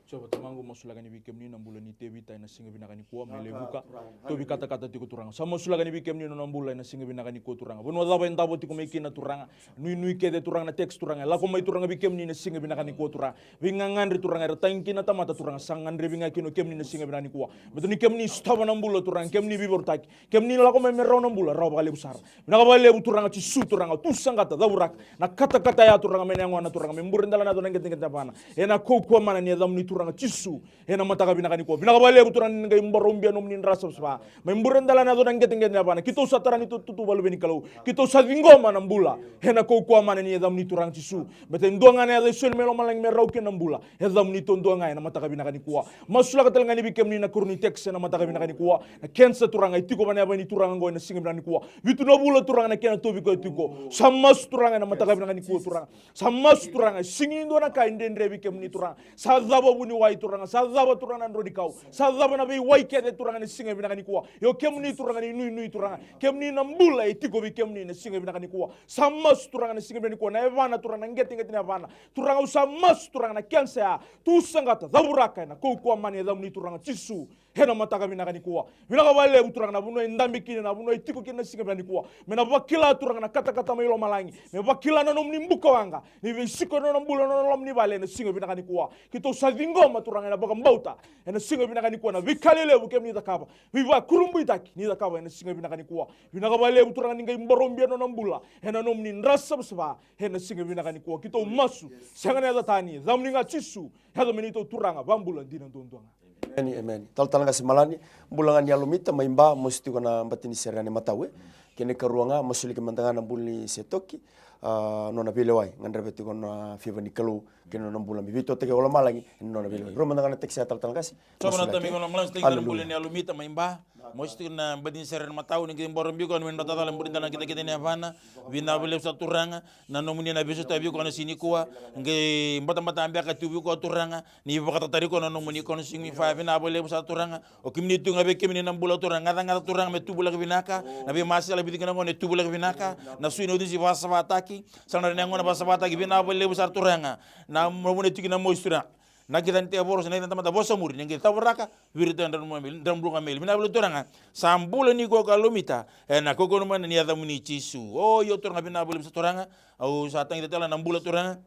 Jiova Tamaqu, masulaki yani vei kemuni na bula nei Tevita ena siga vinaka nikua mai Levuka. Tauvi katakata tiko Turaga. Sa masulaki yani vei kemuni na nona bula ena siga vinaka nikua Turaga. Vanua cava e davo tiko mai kina Turaga. Nuinui kece Turaga, na text Turaga. E lako mai Turaga vei kemuni na siga vinaka nikua Turaga. Veigagadre Turaga era tagi kina na tamata Turaga. Sa gadrevi ga kina o kemuni na siga vinaka nikua. Baleta ni kemuni sotava na bula Turaga. Kemuni veivosaki. Kemuni lako mai me rawa na bula, rawa vakalevu sara. Vinaka vakalevu Turaga Jisu Turaga, au tu saqata, cavuraka na katakata ya Turaga, me na yagona Turaga, me bure dela na yaco na qeteqete ni yavana. Ena kaukauwa mana ni yacamuni Turaga Jisu, ena mataka vinaka nikua. Vinaka vakalevu Turaga ni qai boro ubia nomuni dra savasava. Me bure dela na yaco na qeteqete ni yavana. Keitou sa tara ni tu, tu, tu valuve ni Kalou. Keitou sa ciqoma na bula. Ena kaukauwa mana ni yacamuni Turaga Jisu. Baleta e dua ga na yaca e soli mai lomalagi me rawa kina na bula. Yacamuni duadua ga ena mataka vinaka nikua. Masulaka tale ga yani vei kemuni na koro ni text ena mataka vinaka nikua. Na kenisa Turaga e tiko vua na yavai ni turaga oqo ena siga vinaka nikua. Vitu na vula Turaga na kena tauvi koya tiko. Sa masu Turaga ena mataka vinaka nikua Turaga. Sa masu Turaga, e sega ni dua na ka e dredre vei kemuni Turaga. Sa cava vuniwai Turaga, sa cava Turaga na drau ni kau. Sa cava na veiwai kece Turaga ena siga vinaka nikua. Io kemuni Turaga ni nuinui Turaga. Kemuni na bula e tiko vei kemuni ena siga vinaka nikua. Sa masu Turaga ena siga vinaka nikua. Na yavana Turaga, na qeteqete ni yavana. Turaga au sa masu Turaga na kenisa ya. Tu saqata, cavuraka ena kaukauwa mana ni yacamuni Turaga Jisu. Ena mataka vinaka nikua. Vinaka vakalevu Turaga na vanua e dabe kina, na vanua e tiko kina na siga vinaka nikua. Me na vakila Turaga na katakata mai lomalagi. Me vakila na nomuni bukawaqa. Ni veisiko na nona bula na nona loma ni vale ena siga vinaka nikua. Keitou sa ciqoma Turaga ena vakabauta. Ena siga vinaka nikua na veika lelevu kemuni cakava. Veivakurabuitaki ni cakava ena siga vinaka nikua. Vinaka vakalevu Turaga ni qai boro ubia na nona bula. Ena nomuni dra savasava. Ena siga vinaka nikua. Keitou masu. Sega na yaca tani. Yacamuni ga Jisu. Yaca me neitou Turaga. Vakabula dina duadua ga. Emeni, emeni. Talatala Qase Malani, bula ga ni Alomita, mai Ba, mosi tiko na bati ni sere yani matau, e. Kena ikarua ga, masulaki mada ga na bula ni Setoki, a, nona veilewai, gadreva tiko na favor ni Kalou kei na nona bula me veitotaki o lomalagi ena nona veilewai. Rua mada ga na tekisi a talatala qase. Sova na tami kono malasi tagi na bula ni Alumita mai Ba. Mosi tiko na bati ni sere na matau ni qai boro biko na meni bata cala buri dana kita kita ni avana. Vinaka vakalevu sa Turaga na nomuni na veisotaki viko na siga nikua. Qai batabata beka tu viko Turaga ni vakatatari ko na nomuni kono siga mi fa vinaka vakalevu sa Turaga. O kemuni tu ga vei kemuni na bula Turaga, gacagaca Turaga me tubu laki vinaka, na veimasela vei tiko na gone tubu laki vinaka, na sui na ucisi vakasavataki, sa na rena gone vakasavataki, vinaka vakalevu sara Turaga, na mavuna tiki na mosi Turaga, na kica ni tevoro, sa na kica ni tamata vosa muri, ni qai cavoraka, viri tu na dra buluga meli, dra buluga meli, vinaka vakalevu Turaga, sa bula ni koko a Lomita, ena koko na mana ni yaca muni Jisu, o io Turaga vinaka vakalevu sa Turaga, au sa tagita tale na bula Turaga.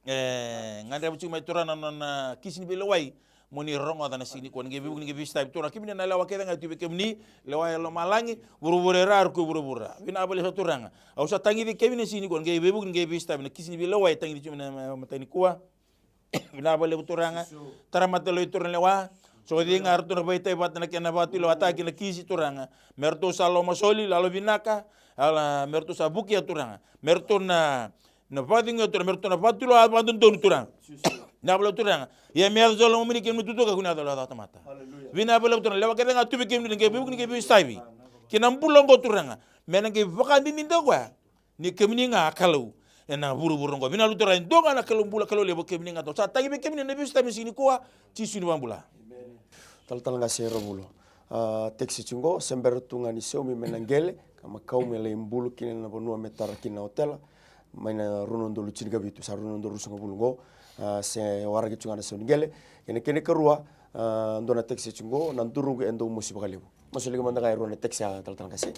E gadreva tiko mai Turaga na nona kisi ni veilewai mo ni rogoca na siga nikua ni qai veivuke ni qai veisitavi Turaga kemuni na lewa kece ga e tu vei kemuni lewa e lomalagi vuravura e ra ruku e vuravura vinaka vakalevu sa Turaga. Au sa tagici kemuni na siga nikua ni qai veivuke ni qai veisitavi na kisi ni veilewai e tagici tiko mai na matai nikua. Vinaka vakalevu Turaga. Tara mata lewa i Turaga lewa. So cei ga ratou na vaitavi vata na kena vakatulewataki na kisi Turaga me ratou sa lomasoli lalo vinaka. Ala me ratou sa vukia Turaga me ratou na na vakacegu e Turaga me ratou na vakatulewa vakadodonu Turaga. Na vakalevu Turaga ia me yaco lomamuni kemuni tutu ka kuni yaco lewa tamata. Vinaka vakalevu Turaga lewa kece ga tu vei kemuni na qai veivuke ni qai veisitavi kei na bula oqo Turaga me na qai vakadinadina koya ni kemuni ga a Kalou ena vuravura oqo. Vinaka vakalevu Turaga e dua ga na Kalou bula Kalou levu kemuni ga tou sa tagi vei kemuni na veisitavi na siga nikua. Jisu ni vakabula. Talatala qase Ravulo. A, tekisi tiko qo se bera tu ga ni saumi mai na qele ka makau me lai bulu kina na vanua me tara kina na otela. Mai na rua na udolu tinikavitu sa rua na udolu ruasagavulu qo. A, se waraki tiko ga na sau ni qele. Kei na kena ikarua, a, dua na tekisi tiko qo na duruqu e dau mosi vakalevu. Masulaki mada ga e rua na tekisi a talatala qase.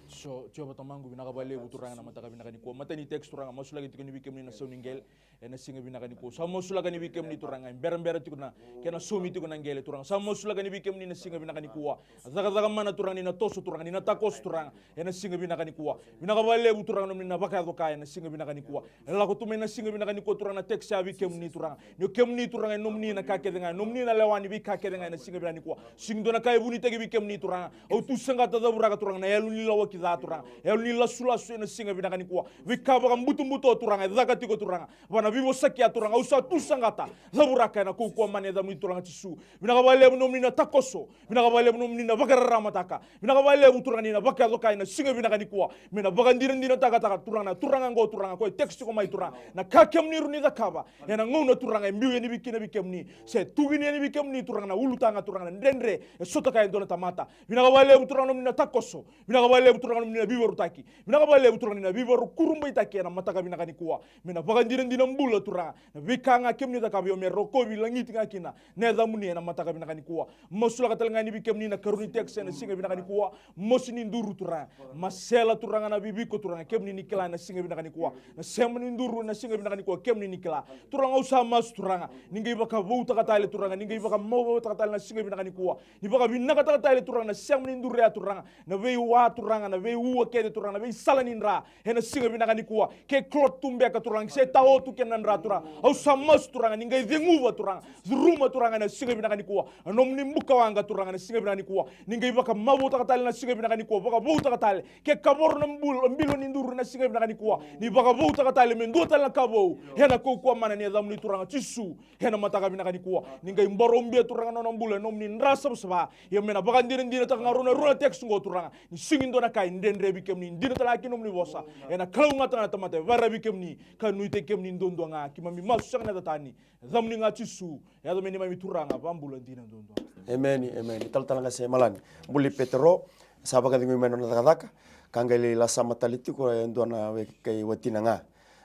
So Jiova tamaqu vinaka vakalevu Turaga na mataka vinaka nikua. Matai ni tekisi Turaga masulaki tiko ni vei kemuni na sau ni qele. Ena siga vinaka nikua sa masulaka ni vei kemuni Turaga e berabera tiko na kena saumi tiko na qele Turaga sa masulaka ni vei kemuni na siga vinaka nikua. Cakacaka mana Turaga ni na toso Turaga ni na takoso Turaga ena siga vinaka nikua. Vinaka vakalevu Turaga nomuni na vakayaco ka ena siga vinaka nikua. E lako tu mai na siga vinaka nikua Turaga na tekisi a vei kemuni Turaga ni o kemuni Turaga e nomuni na ka kece ga e nomuni na lewa ni veika kece ga ena siga vinaka nikua. Sigi dua na ka e vunitaki vei kemuni Turaga. Au tu saqata cavuraka Turaga na yalo ni lawaki ca Turaga yalo ni lasulasu ena siga vinaka nikua. Veika vakabutobuto Turaga e caka tiko Turaga. Va na veivosaki a Turaga au sa tu saqata. Cavuraka ena kaukauwa mana e yacamuni Turaga Jisu. Vinaka vakalevu nomuni na takoso. Vinaka vakalevu nomuni na vakararamataka. Vinaka vakalevu Turaga ni na vakayaco ka ena siga vinaka nikua. Me na vakadinadinataka Turaga na Turaga oqo Turaga ko e tekisi tiko mai Turaga. Na ka kemuni rau ni cakava ena gauna Turaga e biu yani vei kina vei kemuni. Se tukuni yani vei kemuni Turaga na ulutaga Turaga na dredre e sotaka e dua na tamata. Vinaka vakalevu Turaga nomuni na takoso. Vinaka vakalevu Turaga nomuni na veivarautaki. Vinaka vakalevu Turaga ni na veivakurabuitaki ena mataka vinaka nikua. Me na vakadinadina bula Turaga na veika ga kemuni cakava io me rokovi lagiti ga kina na yacamuni ena mataka vinaka nikua. Masulaka tale ga ni vei kemuni na karua ni tekisi ena siga vinaka nikua. Mosi ni duru Turaga. Masela Turaga na veiviko Turaga kemuni ni kila ena siga vinaka nikua. Na sema ni duru ena siga vinaka nikua kemuni ni kila. Turaga au sa masu Turaga ni qai vakavoutaka tale Turaga ni qai vakamavoutaka tale na siga vinaka nikua. Ni vakavinakataka tale Turaga na sema ni duru ya Turaga. Na veiwa Turaga na veiua kece Turaga na veisala ni dra. Ena siga vinaka nikua ke clot tu beka Turaga se tao tu kena dra Turaga. Au sa masu Turaga ni qai ceguva Turaga. Curuma Turaga ena siga vinaka nikua. A nomuni buka waqa Turaga ena siga vinaka nikua. Ni qai vakamavoutaka tale na siga vinaka nikua vakavoutaka tale. Ke kavoro na bul- bilo ni duru ena siga vinaka nikua. Ni vakavoutaka tale me dua tale na ka vou. Ena kaukauwa mana ni yacamuni Turaga Jisu. Ena mataka vinaka nikua ni qai boro ubia Turaga na nona bula e nomuni dra savasava. Ia me na vakadinadinataka ga rau na rua na tekisi oqo Turaga ni sigi dua na ka e dredre vei kemuni dina tale ga ki nomuni vosa. Ena kalougata ga na tamata e vara vei kemuni ka nuitaki kemuni duadua ga keimami masu sega na yaca tani. Yacamuni ga Jisu. Yaca me neimami Turaga vakabula dina duadua. Emeni emeni. Talatala ga se malani buli Petero. Sa vakacegui mai na nona cakacaka ka qai lai lasama tale tiko e dua na wekai watina ga.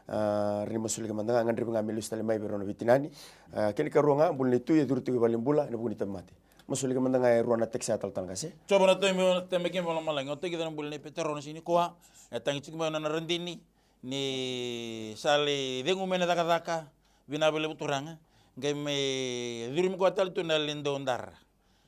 A, ra ni masulaki mada ga gadrevi ga me lesu tale mai vei rau na veitinani. A, kena ikarua ga buli ni tui e curu tiko i valenibula ena vuku ni tauvimate. Masulaki mada ga e rua na tekisi a talatala qase. Jiova na Tui, Tui mai kemuni vakalomalagi. O takica na buli nei Petero na siga nikua. E tagi tiko mai na nona radini ni sa lai cegu mai na cakacaka. Vinaka vakalevu Turaga. Qai mai curumi koya tale tu na yalo ni daudara.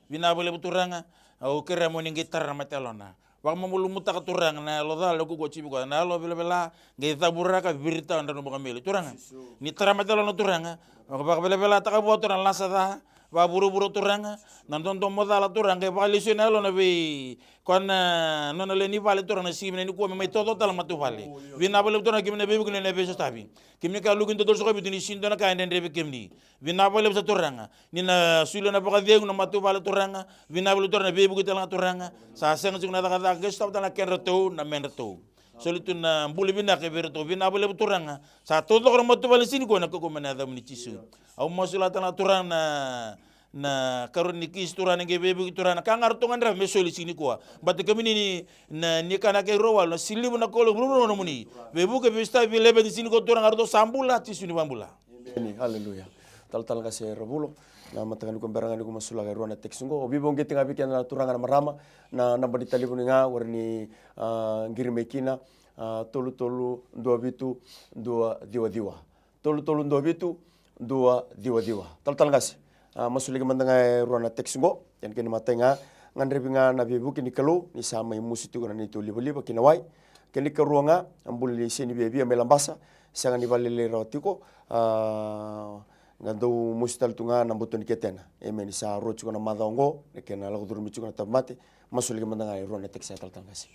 Vinaka vakalevu Turaga. Au kerea mo ni qai tara mata yalona. Vakamalumalumutaka Turaga na yalo ca, yalo kaukauwa tiko vei koya, na yalo velavela. Qai cavuraka, virita na drau ni bukameli Turaga. Ni tara mata yalona Turaga. Vakavelavelataka vua Turaga na lasa ca. vakavuravura Turaga, na dodomo cala Turaga, e vakalesui na yalona vei koya na nona lewe ni vale Turaga na siga vinaka nikua me mai totolo tale na matavuvale. Vinaka vakalevu Turaga kemuni na veivuke ni na veisotavi. Kemuni ka luki dodonu sokovitu ni sega ni dua na ka e dredre vei kemuni. Vinaka vakalevu sa Turaga. Ni na solia na vakacegu na matavuvale Turaga. Vinaka vakalevu Turaga na veivuke tale ga Turaga. Sa sega tiko na cakacaka qai sotava tale na kedratou na medratou. Soli tu na bula vinaka vei iratou. Vinaka vakalevu Turaga. Sa taucoko na matavuvale ni siga nikua ena kaukaua mai na yacamuni Jisu. Au masulaka tale ga Turaga na na karua ni kisi Turaga na qai veivuke Turaga na ka ga ratou gadreva me soli siga nikua. Baleta kemuni ni na ni kana kei rau walu na siliva na koula vuravura nomuni. Veivuke veisotavi veilaveti siga nikua Turaga ratou sa bula Jisu ni vakabula. Emeni. Aleluya. Talatala Qase Ravulo, na mataka nikua bera ga ni ko masulaka e rua na tekisi qo. O veivauqeti ga vei keda na turaga na marama, na naba ni talevoni ga o rawa ni a qiri mai kina, a tolu tolu dua vitu dua ciwa ciwa. Tolu tolu dua vitu dua ciwa ciwa. Talatala Qase, a masulaki mada ga e rua na tekisi qo. Kena kena imatai ga, gadrevi ga na veivuke ni Kalou ni sa mai musu tiko na neitou livaliva ki na wai. Kena ikarua ga, a bula ni sega ni viavia mai Labasa, sega ni vakalelei rawa tiko. A ga dau musu tale tu ga na buto ni ketena. Emeni. Sa rua tiko na macawa oqo na kena lako curumi tiko na tauvimate. Masulaki mada ga e rua na tekisi, a Talatala Qase.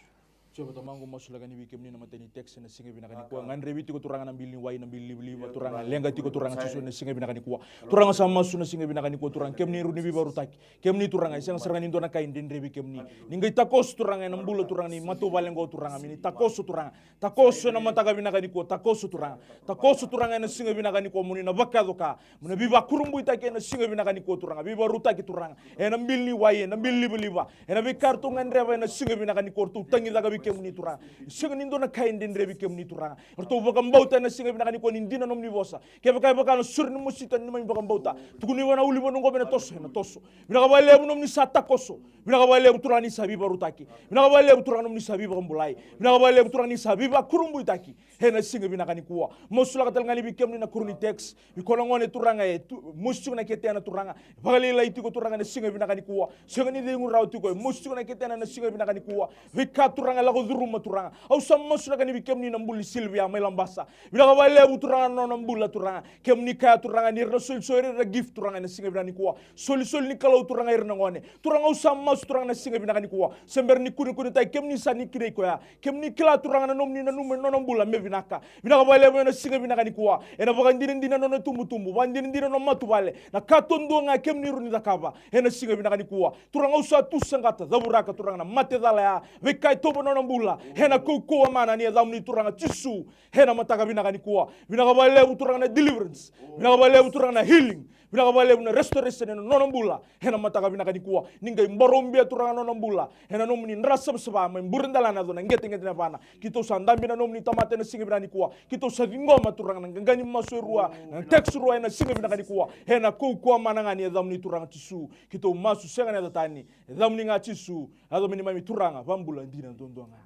Jiova Tamaqu, masulaka ni vei kemuni na matai ni tekisi na siga vinaka nikua. Gadrevi tiko Turaga na bili ni wai, na bili ni livaliva Turaga, leqa tiko Turaga Jisu na siga vinaka nikua. Turaga sa masu na siga vinaka nikua Turaga, kemuni rau ni veivakarutaki. Kemuni Turaga, e sega sara ga ni dua na ka e dredre vei kemuni. Ni qai takoso Turaga ena bula Turaga ni matavuvale oqo Turaga, me ni takoso Turaga. Takoso ena mataka vinaka nikua, takoso Turaga. Takoso Turaga ena siga vinaka nikua, mo ni na vakayaco ka. Mo na veivakurabuitaki ena siga vinaka nikua Turaga, veivakarautaki Turaga. Ena bili ni wai, ena bili livaliva. Ena veika ratou gadreva ena siga vinaka nikua, ratou tagicaka vei kemuni Turaga. Sega ni dua na ka e dredre vei kemuni Turaga. Ratou vakabauta ena siga vinaka nikua ni dina nomuni vosa. Kevaka e vaka na sore ni mosita ni mai vakabauta, tukuni vua na ulunivanua oqo me na toso, ena toso. Vinaka vakalevu nomuni sa takoso. Vinaka vakalevu Turaga ni sa veivakarautaki. Vinaka vakalevu Turaga nomuni sa veivakabulai. Vinaka vakalevu Turaga ni sa veivakurabuitaki. Ena siga vinaka nikua. Masulaka tale ga ni vei kemuni na Kuruni Tex. Vei koya na gone Turaga e tu, musu tiko na ketena Turaga. Vakalailai tiko Turaga na siga vinaka nikua. Sega ni cegu rawa tiko, e musu tiko na ketena na siga vinaka nikua. Veika Turaga e lako curuma Turaga. Au sa masulaka ni vei kemuni na bula ni Silvia mai Labasa. Vinaka vakalevu Turaga na nona bula Turaga. Kemuni kaya Turaga ni ra na solisoli ira na gift Turaga ena siga vinaka nikua. Solisoli ni Kalou Turaga ira na gone. Turaga au sa masu Turaga na siga vinaka nikua. Se bera ni kunekunetaki kemuni sa ni kinai koya. Kemuni kila Turaga na nomuni nanuma ena nona bula me vinaka. Vinaka vakalevu ena siga vinaka nikua. Ena vakadinadina na nona tubutubu, vakadinadina na nona matavuvale. Na ka duadua ga kemuni rau ni cakava. Ena siga vinaka nikua. Turaga au sa tu saqata, cavuraka Turaga na mate cala ya. Veika e tauva na nona bula. Ena kaukauwa mana ni yacamuni Turaga Jisu. Ena mataka vinaka nikua. Vinaka vakalevu Turaga na deliverance. Vinaka vakalevu Turaga na healing. Vinaka vakalevu na restoration ena nona bula. Ena mataka vinaka nikua. Ni qai barobia Turaga na nona bula. Ena nomuni dra savasava mai bure dala na yaco na qeteqete na yavana. Keitou sa dabe na nomuni tamata ena siga vinaka nikua. Keitou sa ciqoma Turaga na qaqa ni masu e rua. Na text rua ena siga vinaka nikua. Ena kaukauwa mana ga ni yacamuni Turaga Jisu. Keitou masu sega na yaca tani. Yacamuni ga Jisu. Yaco me neimami Turaga. Vakabula dina duadua ga.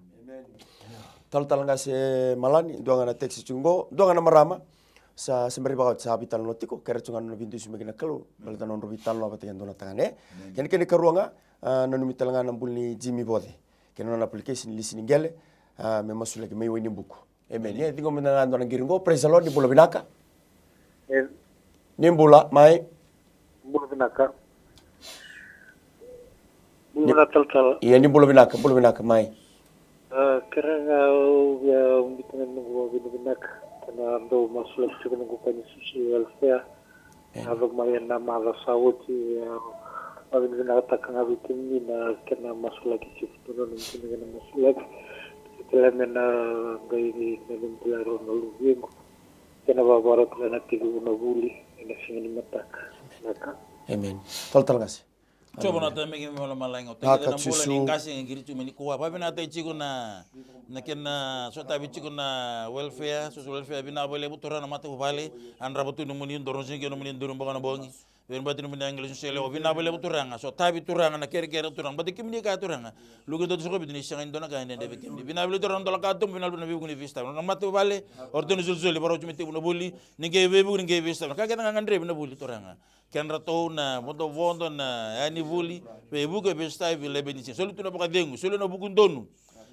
Talatala Qase Malani, dua ga na text tiko qo, dua ga na marama. Sa, se bera ni vakaoti sa veitalanoa tiko, kerea tiko ga na nona veidusimaki na Kalou, baleta na nodra veitalanoa vata kei na dua na tagane. Kena, kena ikarua ga, a, nanumi tale ga na bula ni Jimmy Voce. Kei na nona application lisi ni qele, a, me masulaki mai Wainibuku. Emeni. E, ciqomi mada ga dua na qiri qo, praise the Lord, ni bula vinaka. E. Ni bula, mai. Bula vinaka. Bula vinaka talatala. Ia, ni bula vinaka, bula vinaka, mai. A, kerea ga au via biuta na noqu vakavinavinaka. Kena dau masulaki tiko noqu koya ni social welfare. E. Yaco mai ena macawa sa oti, a, vakavinavinakataka ga vei kemuni na kena masulaki tiko, na nomu kena masulaki. Kila me na qai na nomu kila rau na luvequ. Kena vakavarau tale na tekivu na vuli ena siga ni mataka. Vinaka. Amen. Talatala Qase. Jiova na Tamai keimami mai lomalagi, au tagica na bula ni qase e qiri tu mai nikua. Vakavinavinakataki tiko na, na kena sotavi tiko na welfare, social welfare, vinaka vakalevu Turaga na matavuvale, yadrava tu nomuni doro, sega nomuni duru boka na bogi. Vei bati nomuni agilosi sele, o vinaka vakalevu Turaga, sotavi Turaga na kerekere Turaga, bati kemuni kaya Turaga. Luki dou tu sokovitu ni sega ni dua na ka e dredre vei kemuni. Vinaka vakalevu Turaga na dola katuba, vinaka vakalevu na veivuke ni veisotava. Na matavuvale, o ratou ni solisoli, varau tu me tekivu na vuli, ni qai veivuke, ni qai veisotava. Na ka kece ga gadrevi na vuli Turaga. Kedratou na vodovodo na yanivuli, veivuke veisotavi, veilaveti ni siga. Soli tu na vakacegu, soli na vukudonu.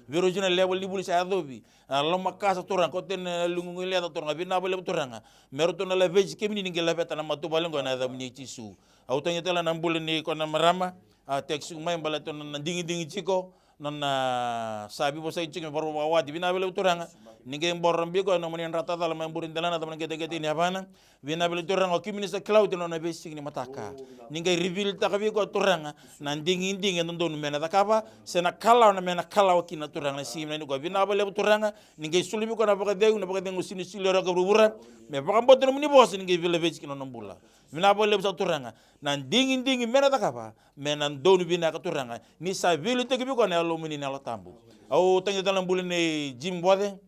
Vei rau tiko na level ni vuli sa yacovi. Na lomakasa Turaga, koto na lugugu leca Turaga, vinaka vakalevu Turaga. Me ratou na laveti kemuni ni qai laveta na matavuvale oqo ena yacamuni Jisu. Au tagia tale na bula ni ko na marama, a text mai baleta na digidigi tiko, nona sa veivosaki tiko me vakarau vakawati, vinaka vakalevu Turaga. Ni qai boro biko ena nomuni drata cala mai Buredelana, cava na qeteqete ni yavana. Vinaka vakalevu Turaga, o kemuni sa kila oti na nona veisiga ni mataka. Ni qai reveal-taka vei koya Turaga na digidigi e dodonu me na cakava, se na kalawa na me na kalawa kina Turaga na siga vinaka nikua. Vinaka vakalevu Turaga, ni qai soli vei koya na vakacegu, na vakacegu sili, sili ora ka vuravura. Me vakabauta nomuni vosa ni qai veilaveti kina nona bula. Vinaka vakalevu saka Turaga, na digidigi me na cakava me na donu vinaka Turaga, ni sa veiliutaki vei koya na Yalomuni na Yalo Tabu. Au tagia tale na bula nei Jim Boce.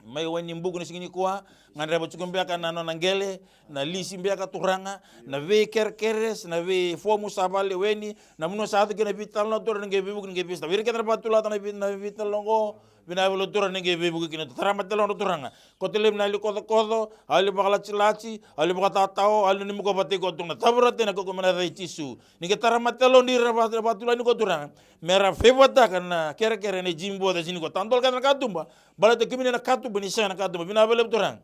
Mai Wainibuku na siga nikua, gadreva tiko beka na nona qele, na lisi beka Turaga, na veikerekere, na veifomu sa vakaleweni, na vanua sa yaco kina na veitalanoa Turaga ni qai veivuke ni qai veisau. Vei ira kece na vakatulata na vei-, na veitalanoa oqo, vinaka vakalevu Turaga ni qai veivuke kina. Tara mata tale nodra Turaga. Koto levu na yalo ni kocokoco, yalo ni vakalatilati, yalo ni vakatatao, yalo ni muka vata iko Turaga. Cavura tale na kaukaua mai na yaca i Jisu. Ni qai tara mata tale nodra ira na vakatulata ni ko Turaga. Me ra favour-taka na kerekere nei Jim Boce ni ko tadola kece na katuba. Baleta kemuni na katuba, ni sega na katuba. Vinaka vakalevu Turaga.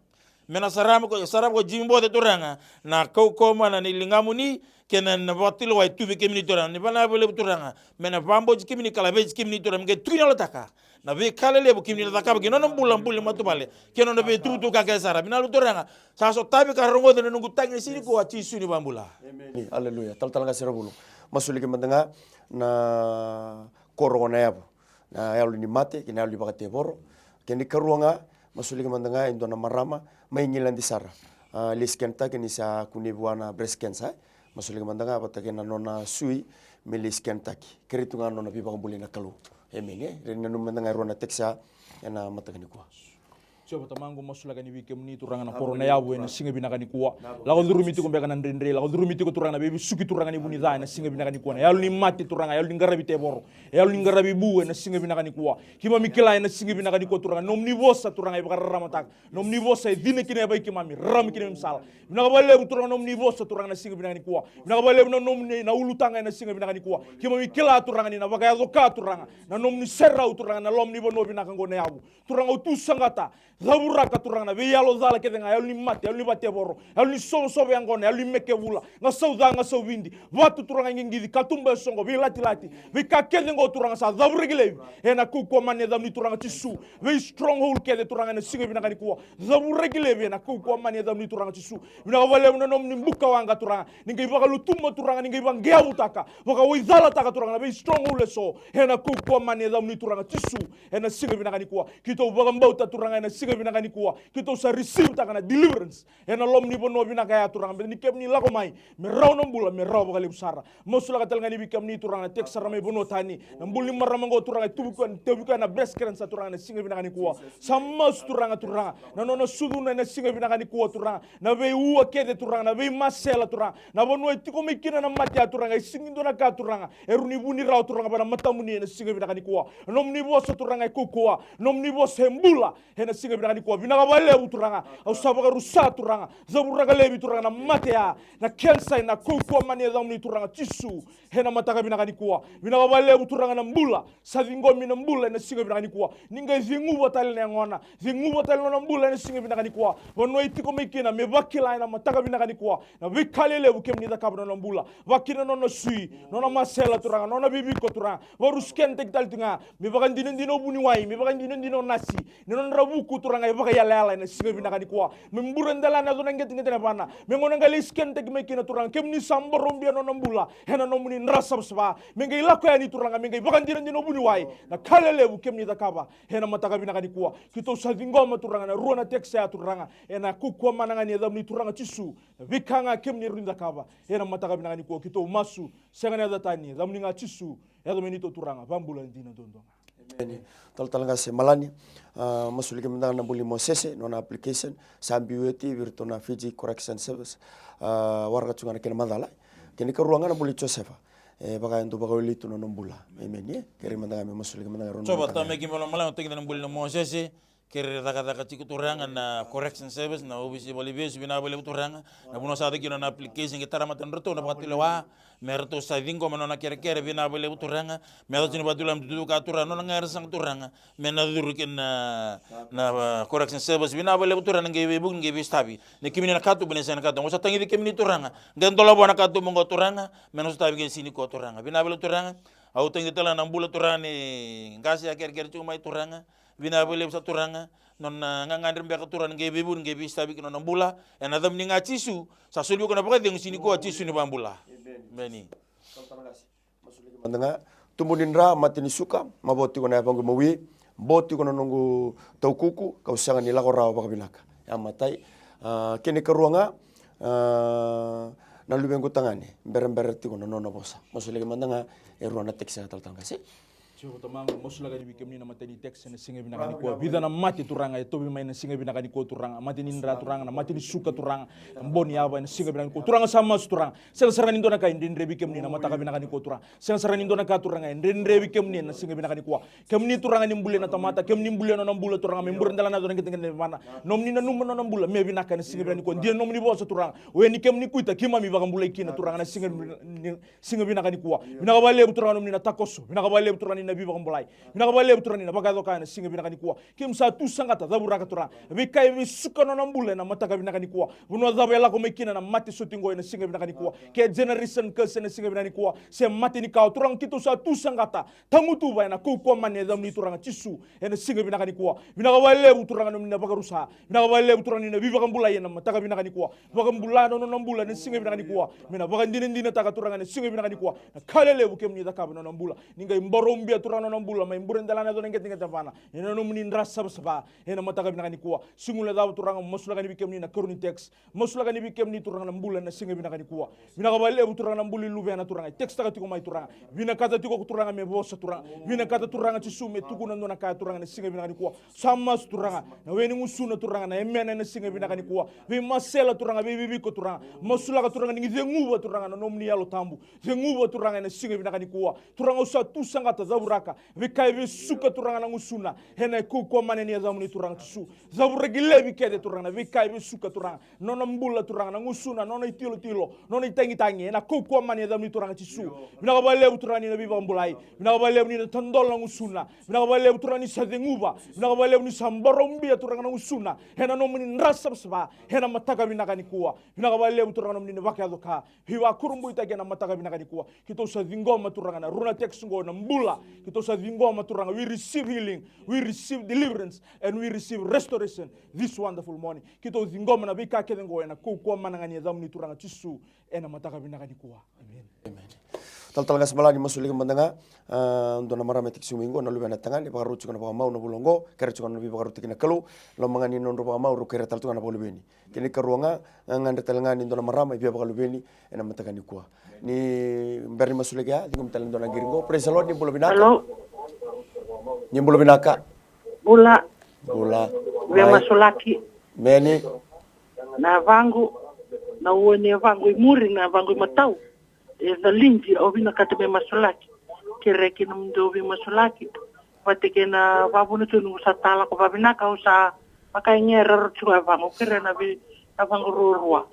Me na sarava ko, sarava ko Jim Boce Turaga na kaukaua mana ni ligamuni, kei na, na vakatulewa e tu vei kemuni Turaga. Ni vinaka vakalevu Turaga. Me na vakabauti kemuni ka laveti kemuni Turaga. Me qai tukuni yalataka na veika lelevu kemuni na cakava kei na nona bula, bula ni matavuvale, kei na nona veitukutuku ka kece sara. Vinaka vakalevu Turaga. Sa sotavi ka rogoci na noqu tagi ni siga nikua, Jisu ni vakabula. Emeni. Aleluya. Talatala Qase Ravulu. Masulaki mada ga na koro oqo na yavu. Na yalo ni mate kei na yalo ni vakatevoro. Kena ikarua ga, masulaki mada ga e dua na marama mai Igiladi sara. A, lai scan-taki ni sa kunei vua na breast cancer, e. Masulaki mada ga vata kei na nona sui me lai scan-taki. Kerei tu ga na nona veivakabulai na Kalou. Emeni, e. Rei nanumi mada ga e rua na text ya ena mataka nikua. Jiova Tamaqu, masulaka yani vei kemuni Turaga na koro na yavu ena siga vinaka nikua. Lako curumi tiko beka na dredre, lako curumi tiko Turaga na veivesuki Turaga ni vu ni ca ena siga vinaka nikua. Na yalo ni mate Turaga, yalo ni qaravi tevoro, yalo ni qaravi vu ena siga vinaka nikua. Keimami kila ena siga vinaka nikua Turaga, nomuni vosa Turaga e vakararamataka. Nomuni vosa e cina kina e vei keimami, rarama kina me sala. Vinaka vakalevu Turaga nomuni vosa Turaga na siga vinaka nikua. Vinaka vakalevu na nomuni na ulutaga ena siga vinaka nikua. Keimami kila Turaga ni na vakayaco ka Turaga na nomuni serau Turaga na loma ni vanua vinaka oqo na yavu. Turaga au tu saqata, cavuraka Turaga na veiyalo cala kece ga, yalo ni mate, yalo ni vatevoro, yalo ni sovosova yaqona, yalo ni meke vula, gasau ca, gasau vidi, vatu Turaga e qiqici, katuba e soqo, veilatilati, veika kece oqo Turaga sa cavuraki laivi ena kaukaua mana ni yacamuni Turaga Jisu. Vei stronghold kece Turaga ena siga vinaka nikua, cavuraki laivi ena kaukaua mana ni yacamuni Turaga Jisu. Vinaka vakalevu na nomuni buka waqa Turaga, ni qai vakalutuma Turaga, ni qai vaqeavutaka, vakawaicalataka Turaga na vei stronghold eso ena kaukaua mana ni yacamuni Turaga Jisu. Ena siga vinaka nikua keitou vakabauta Turaga, ena siga vinaka nikua keitou sa receive-taka na deliverance ena loma ni vanua vinaka ya Turaga, baleta ni kemuni lako mai me rawa na bula, me rawa vakalevu sara. Masulaka tale ga yani vei kemuni Turaga na text sara mai vanua tani, na bula ni marama oqo Turaga e tu vei koya, tauvi koya na breast cancer Turaga ena siga vinaka nikua. Sa masu Turaga, Turaga na nona sucuna ena siga vinaka nikua Turaga, na veiua kece Turaga, na veimasela Turaga, na vanua e tiko mai kina na mate ya Turaga, e sega ni dua na ka Turaga e rawa ni vuni rawa Turaga vua na matamuni ena siga vinaka nikua. Na nomuni vosa Turaga e kaukaua, na nomuni vosa e bula ena siga vinaka nikua. Vinaka vakalevu Turaga, au sa vakarusa Turaga, cavuraka laivi Turaga na mate ya, na cancer ena kaukaua mana ni yacamuni Turaga Jisu. Ena mataka vinaka nikua, vinaka vakalevu Turaga na bula, sa ciqomi na bula ena siga vinaka nikua. Ni qai ceguva tale na yagona, ceguva tale na nona bula ena siga vinaka nikua. Vanua e tiko mai kina me vakila ena mataka vinaka nikua na veika lelevu kemuni cakava na nona bula, vakakina na nona sui, nona masela Turaga, nona veiviko Turaga. Vakarau scan-taki tale tiko ga, me vakadinadina o vuniwai, me vakadinadina o nasi, ni nodra vuku Turaga e vakayalayala ena siga vinaka nikua. Me bure dela na yaco na qeteqete na yavana, me gauna qai lai scan-taki mai kina Turaga, kemuni sa borobia na nona bula ena nomuni dra savasava. Me qai lako yani Turaga, me qai vakadinadina o vuniwai na ka lelevu kemuni cakava ena mataka vinaka nikua. Keitou sa ciqoma Turaga na rua na text ya Turaga, ena kaukaua mana ga ni yacamuni Turaga Jisu. Na veika ga kemuni rawa ni cakava ena mataka vinaka nikua, keitou masu, sega ni yaca tani, yacamuni ga Jisu, yaca mai neitou Turaga vakabula dina duadua ga. Emeni. Talatala Qase Malani, a, masulaki mada ga na bula i Mosese, nona application sa biu oti vei iratou na Fiji Correction Service. A, waraka tu ga na kena macala. Kena ikarua ga na bula i Josefa, e vaka e dau vakawelei tu na nona bula. Emeni, e? Kerei mada ga me masulaki mada ga rau na Josefa, tamai keimami lomalagi, au tagia na bula i Mosese. kere cakacaka tiko Turaga na correction service, na ovisa vakalevesu, vinaka vakalevu Turaga. Na vanua sa yaco kina na application qai tara mata nodratou na vakatulewa, me ratou sa ciqoma na nona kerekere, vinaka vakalevu Turaga. Me yaco tiko na vakatulewa me tutuka Turaga, nona qai ra saga Turaga. Me na curu kina na, na, uh, correction service, vinaka vakalevu Turaga, na qai veivuke, na qai veisotavi. Na kemuni na katuba, na sega na katuba, au sa tagici kemuni Turaga. Qai dola vua na katuba qo Turaga, me na sotavi kina siga nikua Turaga. Vinaka vakalevu Turaga. Au tagici tale ga na bula Turaga ni qase a kerekere tiko mai Turaga. Vinaka vakalevu sa Turaga, nona gagadre beka Turaga ni qai veivuke, ni qai veisotavi kina nona bula. Ena yacamuni ga Jisu, sa soli vei koya na vakacegu siga nikua Jisu ni vakabula. Emeni. Mada ga, tubu ni dra, mate ni suka, mavoa tiko na yavaqu imawi, bo tiko na noqu taukuku, kau sega ni lako rawa vakavinaka. Ya matai, a, kena ikarua ga, a, na luvequ tagane, berabera tiko na nona vosa. Masulaki mada ga e rua na tekisi talatala qase. Jiova tamaqu, masulaka ni vei kemuni na matai ni tekisi ena siga vinaka nikua. Vica na mate Turaga e tauvi mai ena siga vinaka nikua Turaga. Mate ni dra Turaga, na mate ni suka Turaga. Na bo ni yava ena siga vinaka nikua. Turaga sa masu Turaga. Sega sara ni dua na ka e dredre vei kemuni na mataka vinaka nikua Turaga. Sega sara ni dua na ka Turaga e dredre vei kemuni ena siga vinaka nikua. Kemuni Turaga ni bulia na tamata, kemuni bulia nona bula Turaga, me bure dela na yaco na qeteqete ni vana. Nomuni nanuma nona bula me vinaka ena siga vinaka nikua. Dia nomuni vosa Turaga. Oya ni kemuni kuita keimami vakabulai kina Turaga na siga ni, siga vinaka nikua. Vinaka vakalevu Turaga nomuni na takoso. Vinaka vakalevu Turaga ni na veivakabulai. Vinaka vakalevu Turaga ni na vakayaco ka ena siga vinaka nikua. Keimami sa tu saqata, cavuraka Turaga. Veika e veisuka nona bula ena mataka vinaka nikua. Vanua cava e lako mai kina na mate soti qo ena siga vinaka nikua. Ke generation curse ena siga vinaka nikua. Se mate ni kawa Turaga keitou sa tu saqata. Tagutuva ena kaukauwa mana ni yacamuni Turaga Jisu. Ena siga vinaka nikua. Vinaka vakalevu Turaga nomuni na vakarusa. Vinaka vakalevu Turaga ni na veivakabulai ena mataka vinaka nikua. Vakabula na nona bula ena siga vinaka nikua. Me na vakadinadinataka Turaga ena siga vinaka nikua. Na ka lelevu kemuni cakava na nona bula. Ni qai baraubia Turaga na nona bula. Mai bure dela na yaco na qeteqete vana. Ena nomuni dra savasava. Ena mataka vinaka nikua. Siga ni cava Turaga masulaka ni vei kemuni na karua ni tekisi. Masulaka ni vei kemuni Turaga na bula ena siga vinaka nikua. Vinaka vakalevu Turaga na bula i luvena Turaga. E tekisitaka tiko mai Turaga. Vinakata tiko ko Turaga me vosa Turaga. Vinakata Turaga Jisu me tukuna dua na ka Turaga ena siga vinaka nikua. Sa masu Turaga. Na we ni gusuna Turaga na emena ena siga vinaka nikua. Veimasela Turaga, veiviviko Turaga. Masulaka Turaga ni ceguva Turaga na nomuni Yalo Tabu. Ceguva Turaga ena siga vinaka nikua. Turaga au sa tu saqata cavuraka. Veika e veisuka Turaga na gusuna. Ena kaukauwa mana ni yacamuni Turaga Jisu. Cavuraki laivi kece Turaga na veika e vesuka Turaga. Nona bula Turaga na gusuna, nona itilotilo, nona itagitagi. Ena kaukauwa mana ni yacamuni Turaga Jisu. Vinaka vakalevu Turaga ni na veivakabulai. Vinaka vakalevu ni na tadola na gusuna. Vinaka vakalevu Turaga ni sa ceguva. Vinaka vakalevu ni sa baraubia Turaga na gusuna. Ena nomuni dra savasava. Ena mataka vinaka nikua. Vinaka vakalevu Turaga nomuni na vakayaco ka. Veivakurabuitaki ena mataka vinaka nikua. Keitou sa ciqoma Turaga na rua na tekisi qo na bula. Keitou sa ciqoma Turaga. We receive healing. We receive deliverance. And we receive restoration this wonderful morning. Keitou ciqoma na veika kece qo ena kaukauwa mana ga ni yacamuni Turaga Jisu. Ena mataka vinaka nikua. Amen. Amen. Talatala Qase Malani, masulaki mada ga. A, dua na marama e tekisi mai qo, na luvena tagane, vakarau tiko na vakamau na vula qo, kere tiko na veivakarautaki na Kalou, loma ga ni nodrau vakamau, rau kere tale tu ga na vakaluveni. Kena ikarua ga, gagadre tale ga ni dua na marama e via vakaluveni ena mataka nikua. Ni bera ni masulaki ya, ciqomi tale dua na qiri qo. Praise the Lord, ni bula vinaka. Hello. Ni bula vinaka. Bula. Bula. Via masulaki. Meni. Na vaqu, na ua ni vaqu i muri, na vaqu i matau. E Calidi, au vinakata me masulaki. Kere kina mo dou veimasulaki. Vata kei na vavuna tu niu sa talako vavinaka, au sa vakaigera rau tu ga vaqo, kere na vei na vaqo ruarua.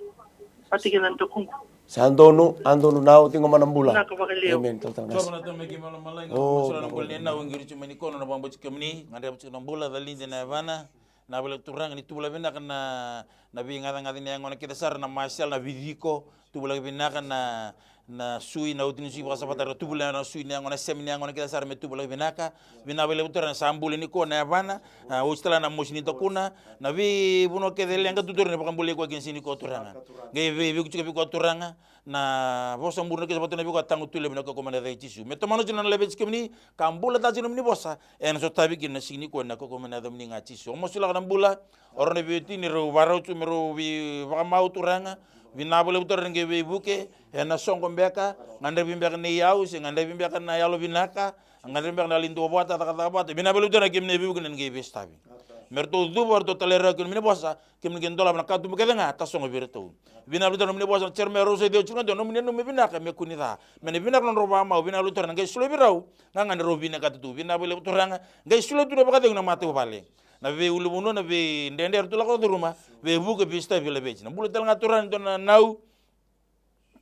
Vata kei na dakuqu. Sa donu, a donu na oti qo mana bula. Vinaka vakalevu. Amen, talatala Qase. Jova na Tamai keimami lomalagi, masulaka na bula ni nau qiri tu mai ni kono na vabauti kemuni, gadreva tu na bula, Calidi na yavana. Na vale Turaga ni tuvula vinaka na, na veigacagaca ni yagona kece sara na masela na viciko, tuvula vinaka na, na sui, na oti ni sui vakasavata ra tuvula na sui ni yagona semi ni yagona kece sara me tuvula vinaka. Vinaka vale Turaga sa buli ni ko na yavana, a, oti tala na mosi ni dakuna, na veivanua kece leqa tu Turaga ni vakabulai koya kina sini ko Turaga. Qai vei, vei kutika vei ko Turaga, na vosa buru na kisa vata na vei ko tagu tu levu na ko komana cai Jisu. Me tomana tu na leve Jisu kemuni, ka bula tati nomuni vosa, ena sotavi kina na sini ko na ko komana cai muni ga Jisu. O masulaka na bula, Ora na veiwatini rau varau tu me rau veivakamau Turaga, vinaka vakalevu Turaga qai veivuke, ena soqo beka, gadrevi beka na iyau, se gadrevi beka na yalo vinaka, gadrevi beka na yalo ni dua vata, cakacaka vata, vinaka vakalevu Turaga kemuni na veivuke na qai veisotavi. Me ratou cuva, ratou talai rawa kina nomuni vosa, kemuni qai dolava na katuba kece ga, tasogo vei iratou. Vinaka vakalevu Turaga nomuni vosa, na Jeremaia rau sa ciwa tiko na dua, nomuni nanumi vinaka me kua ni ca. Me na vinaka nodrau vakamau, vinaka vakalevu Turaga qai solia vei rau, gagadre rau vinakata tu, vinaka vakalevu Turaga, qai solia tu na vakacegu na matavuvale. Na veiulunivanua, na veidredre eratou lako curuma, veivuke, veisotavi, veilaveti. Na bula tale ga Turaga ni dua na nau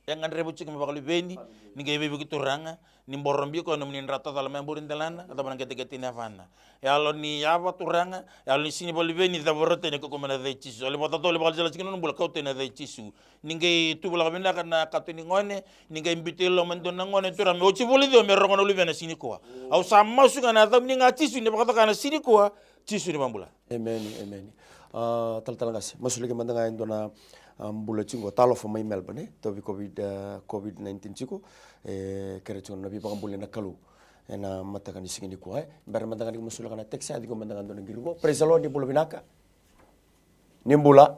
e gadreva tiko me vakaluveni, ni qai veivuke Turaga, ni boro biu koya nomuni dra tacala mai buri delana, ka cava na qeteqete ni yavana. Yalo ni yava Turaga, yalo ni sega ni vakaluveni, cava ratou ni kaukaua mai na yaca i Jisu. Yalo ni vakatotolo, vakalasilasi tiko na nona bula, kauta ena yaca i Jisu. Ni qai tuvalaka vinaka na kato ni gone, ni qai biuta i loma e dua na gone Turaga me oti voli ciwa me rogo na luvena siga nikua. Au sa masu ga ena yacamuni ga Jisu ni vakacoka ena siga nikua, Jisu ni vakabula. Emeni, emeni. A, talatala qase, masulaki mada ga e dua na, a, bula tiko, talofa mai Melbourne, e, tauvi COVID, a, COVID nineteen tiko, e, kere tiko na veivakabulai na Kalou ena mataka ni siga nikua, e. Bera mada ga ni masulaka na text, a, ciqoma mada ga e dua na qiri qo. Praise the Lord, ni bula vinaka. Ni bula.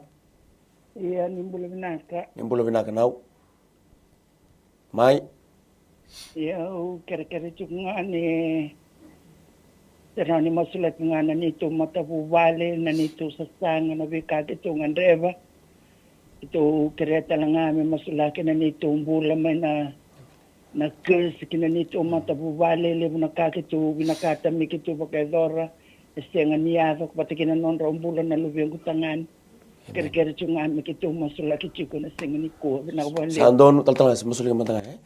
Ia, ni bula vinaka. Ni bula vinaka nau. Mai. Ia, au kerekere tiko ga ni, se rawa ni masulaki ga na neitou matavuvale, na neitou sasaga, na veika keitou gadreva. Keitou kerea tale ga me masulaki na neitou bula mai na, na curse ki na neitou matavuvale, levu na ka keitou vinakata me keitou vakayacora, e sega ni yaco, vata kei na nodrau bula na luvequ tagane. Kerekere tiko ga me keitou masulaki tiko ena siga nikua. Vinaka vakalevu. Sa donu, talatala qase, masulaki mada ga, e?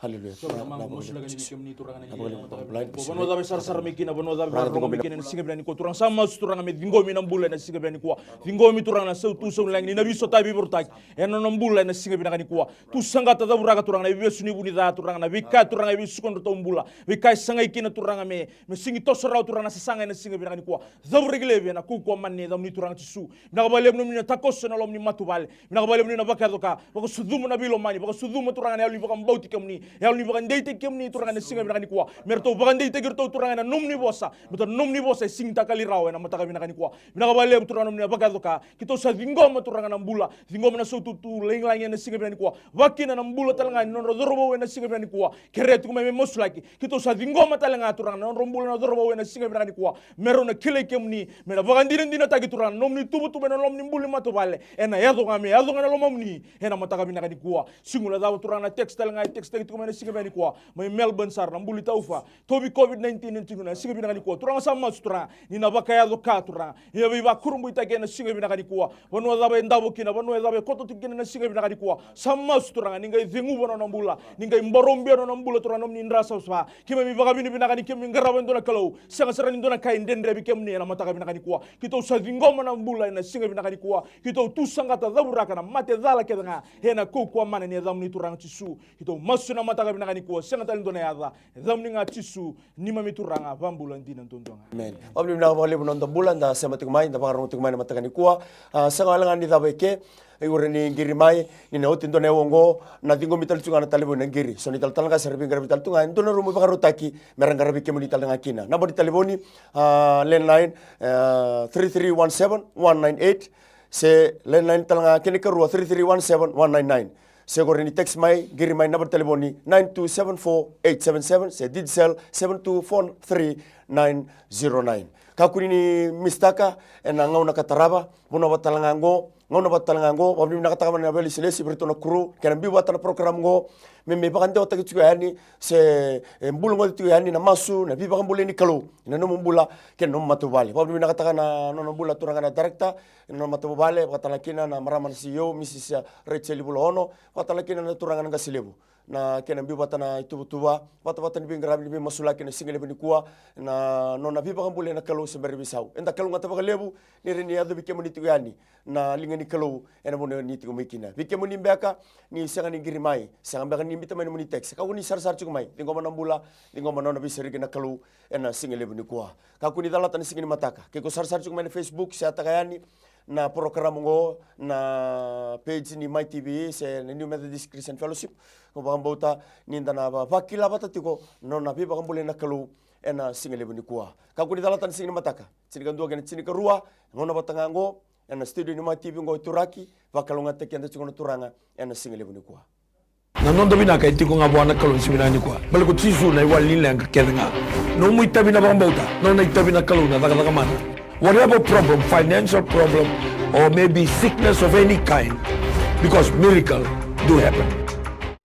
Haleluya. Turaga, masulaki ni kemuni Turaga na Vanua cava e sarasara mai kina, vanua cava e vakarorogo mai kina ena siga vinaka nikua. Turaga, sa masu Turaga me ciqomi na bula ena siga vinaka nikua. Ciqomi Turaga na sautu, sau ni lagi ni na veisotavi, veivorotaki ena nona bula ena siga vinaka nikua. Tu saqata, cavuraka Turaga na ivesu ni vu ni ca Turaga, na veika Turaga e veisuka nodratou bula, veika e sagai kina Turaga me, me sega ni toso rawa Turaga na sasaga ena siga vinaka nikua. Cavuraki laivi ena kaukaua mana ni yacamuni Turaga Jisu. Vinaka vakalevu nomuni na takoso ena loma ni matavuvale. Vinaka vakalevu ni na vakayaco ka, vakasucuma na veilomani, vakasucuma Turaga na yalo ni vakabauti kemuni, yalo ni vakadeitaki kemuni Turaga ena siga vinaka nikua. Me ratou vakadeitaki iratou Turaga ena nomuni vosa, baleta na nomuni vosa e sega ni takali rawa ena mataka vinaka nikua. Vinaka vakalevu Turaga nomuni na vakayaco ka, keitou sa ciqoma Turaga na bula, ciqoma na sautu lagilagi ena siga vinaka nikua. Vakakina na bula tale ga ni nodra cauravou ena siga vinaka nikua. Kerea tiko mai me masulaki. Keitou sa ciqoma tale ga Turaga na nodra bula na cauravou ena siga vinaka nikua. Me rau na kilai kemuni, me na vakadinadinataki Turaga na nomuni tuvatuva ena loma ni bula ni matavuvale. Ena yaco ga, me yaco ga na lomamuni ena mataka vinaka nikua. Sega ni cava Turaga na text tale ga e texttaki tiko mai ena siga vinaka nikua, mai Melbourne sara, na bula i Taufa. Tauvi COVID nineteen ena tiko ena siga vinaka nikua. Turaga, sa masu Turaga ni na vakayaco ka Turaga, ni na veivakurabuitaki ena siga vinaka nikua. Vanua cava e davo kina, vanua cava e koto tiko kina ena siga vinaka nikua, sa masu Turaga ni qai ceguva na nona bula, ni qai barobia na nona bula Turaga na nomuni dra savasava. Keimami vakavinavinaka ni keimami qarava e dua na Kalou, sega sara ni dua na ka e dredre vei kemuni ena mataka vinaka nikua. Keitou sa ciqoma na bula ena siga vinaka nikua. Keitou tu saqata, cavuraka na mate cala kece ga ena kaukaua mana ni yacamuni Turaga Jisu. Keitou masu ena mataka vinaka nikua, sega tale ni dua na yaca, yacamuni ga Jisu, neimami Turaga, vakabula dina duadua ga. Amen. Vakavinavinaka vakalevu na noda bula, da sema tiko mai, da vakarorogo tiko mai na mataka nikua. A, sega wale ga ni cava eke, e ure ni qiri mai, ni na oti dua na aua oqo, na ciqomi tale tu ga na talevoni na qiri. So ni talatala qase era veiqaravi tale tu ga e dua na rumu vakarautaki me ra qaravi kemuni tale ga kina. Naba ni talevoni, a, landline, a, three three one seven one nine eight, se landline tale ga kena ikarua, three three one seven one nine nine. Se qori ni text mai, qiri mai, naba ni talevoni nine two seven four eight seven seven, se Digicel seven two four three nine zero nine. Kakua ni misitaka ena gauna ka tarava, vanua vata tale ga qo, gauna vata tale ga qo. Vakavinavinakataka mai na veilesilesi vei iratou na kuru, kei na biu vata na program qo, me, me vakadewataki tiko yani, se, e, bulagoci tiko yani na masu, na veivakabulai ni Kalou ena nomu bula kei na nomu matavuvale. Vakavinavinakataka na nona bula turaga na director, ena nona matavuvale, vakatale kina na marama na C E O, Mrs Rachel Vulaono, vakatale kina na turaga na qase levu, na kena biu vata na ituvatuva, vatavata ni veiqaravi ni veimasulaki ena siga levu nikua, na nona veivakabulai na Kalou se bera ni veisau. Eda kalougata vakalevu ni rawa ni yacovi kemuni tiko yani na liga ni Kalou ena vanua ni tiko mai kina. Vei kemuni beka ni sega ni qiri mai, sega beka ni biuta mai nomuni text, kakua ni sarasara tiko mai, ciqoma na bula, ciqoma na nona veisereki na Kalou ena siga levu nikua. Kakua ni calata na siga ni mataka. Ke ko sarasara tiko mai na Facebook, seataka yani na program oqo na page ni Mai T V se na New Methodist Christian Fellowship. Ko vakabauta ni da na va-, vakila vata tiko na nona veivakabulai na Kalou ena siga levu nikua. Kakua ni calata na siga ni mataka, tinikadua kei na tinikarua, gauna vata ga oqo, ena studio ni Mai T V oqo e Turaki, vakalougatataki keda tiko na Turaga ena siga levu nikua. Na noda vinaka e tiko ga vua na Kalou ena siga vinaka nikua. Baleta ko Jisu na iwali ni leqa kece ga. Nomu itavi na vakabauta, nona itavi na Kalou na cakacaka mana. Whatever problem, financial problem, or maybe sickness of any kind, because miracle do happen.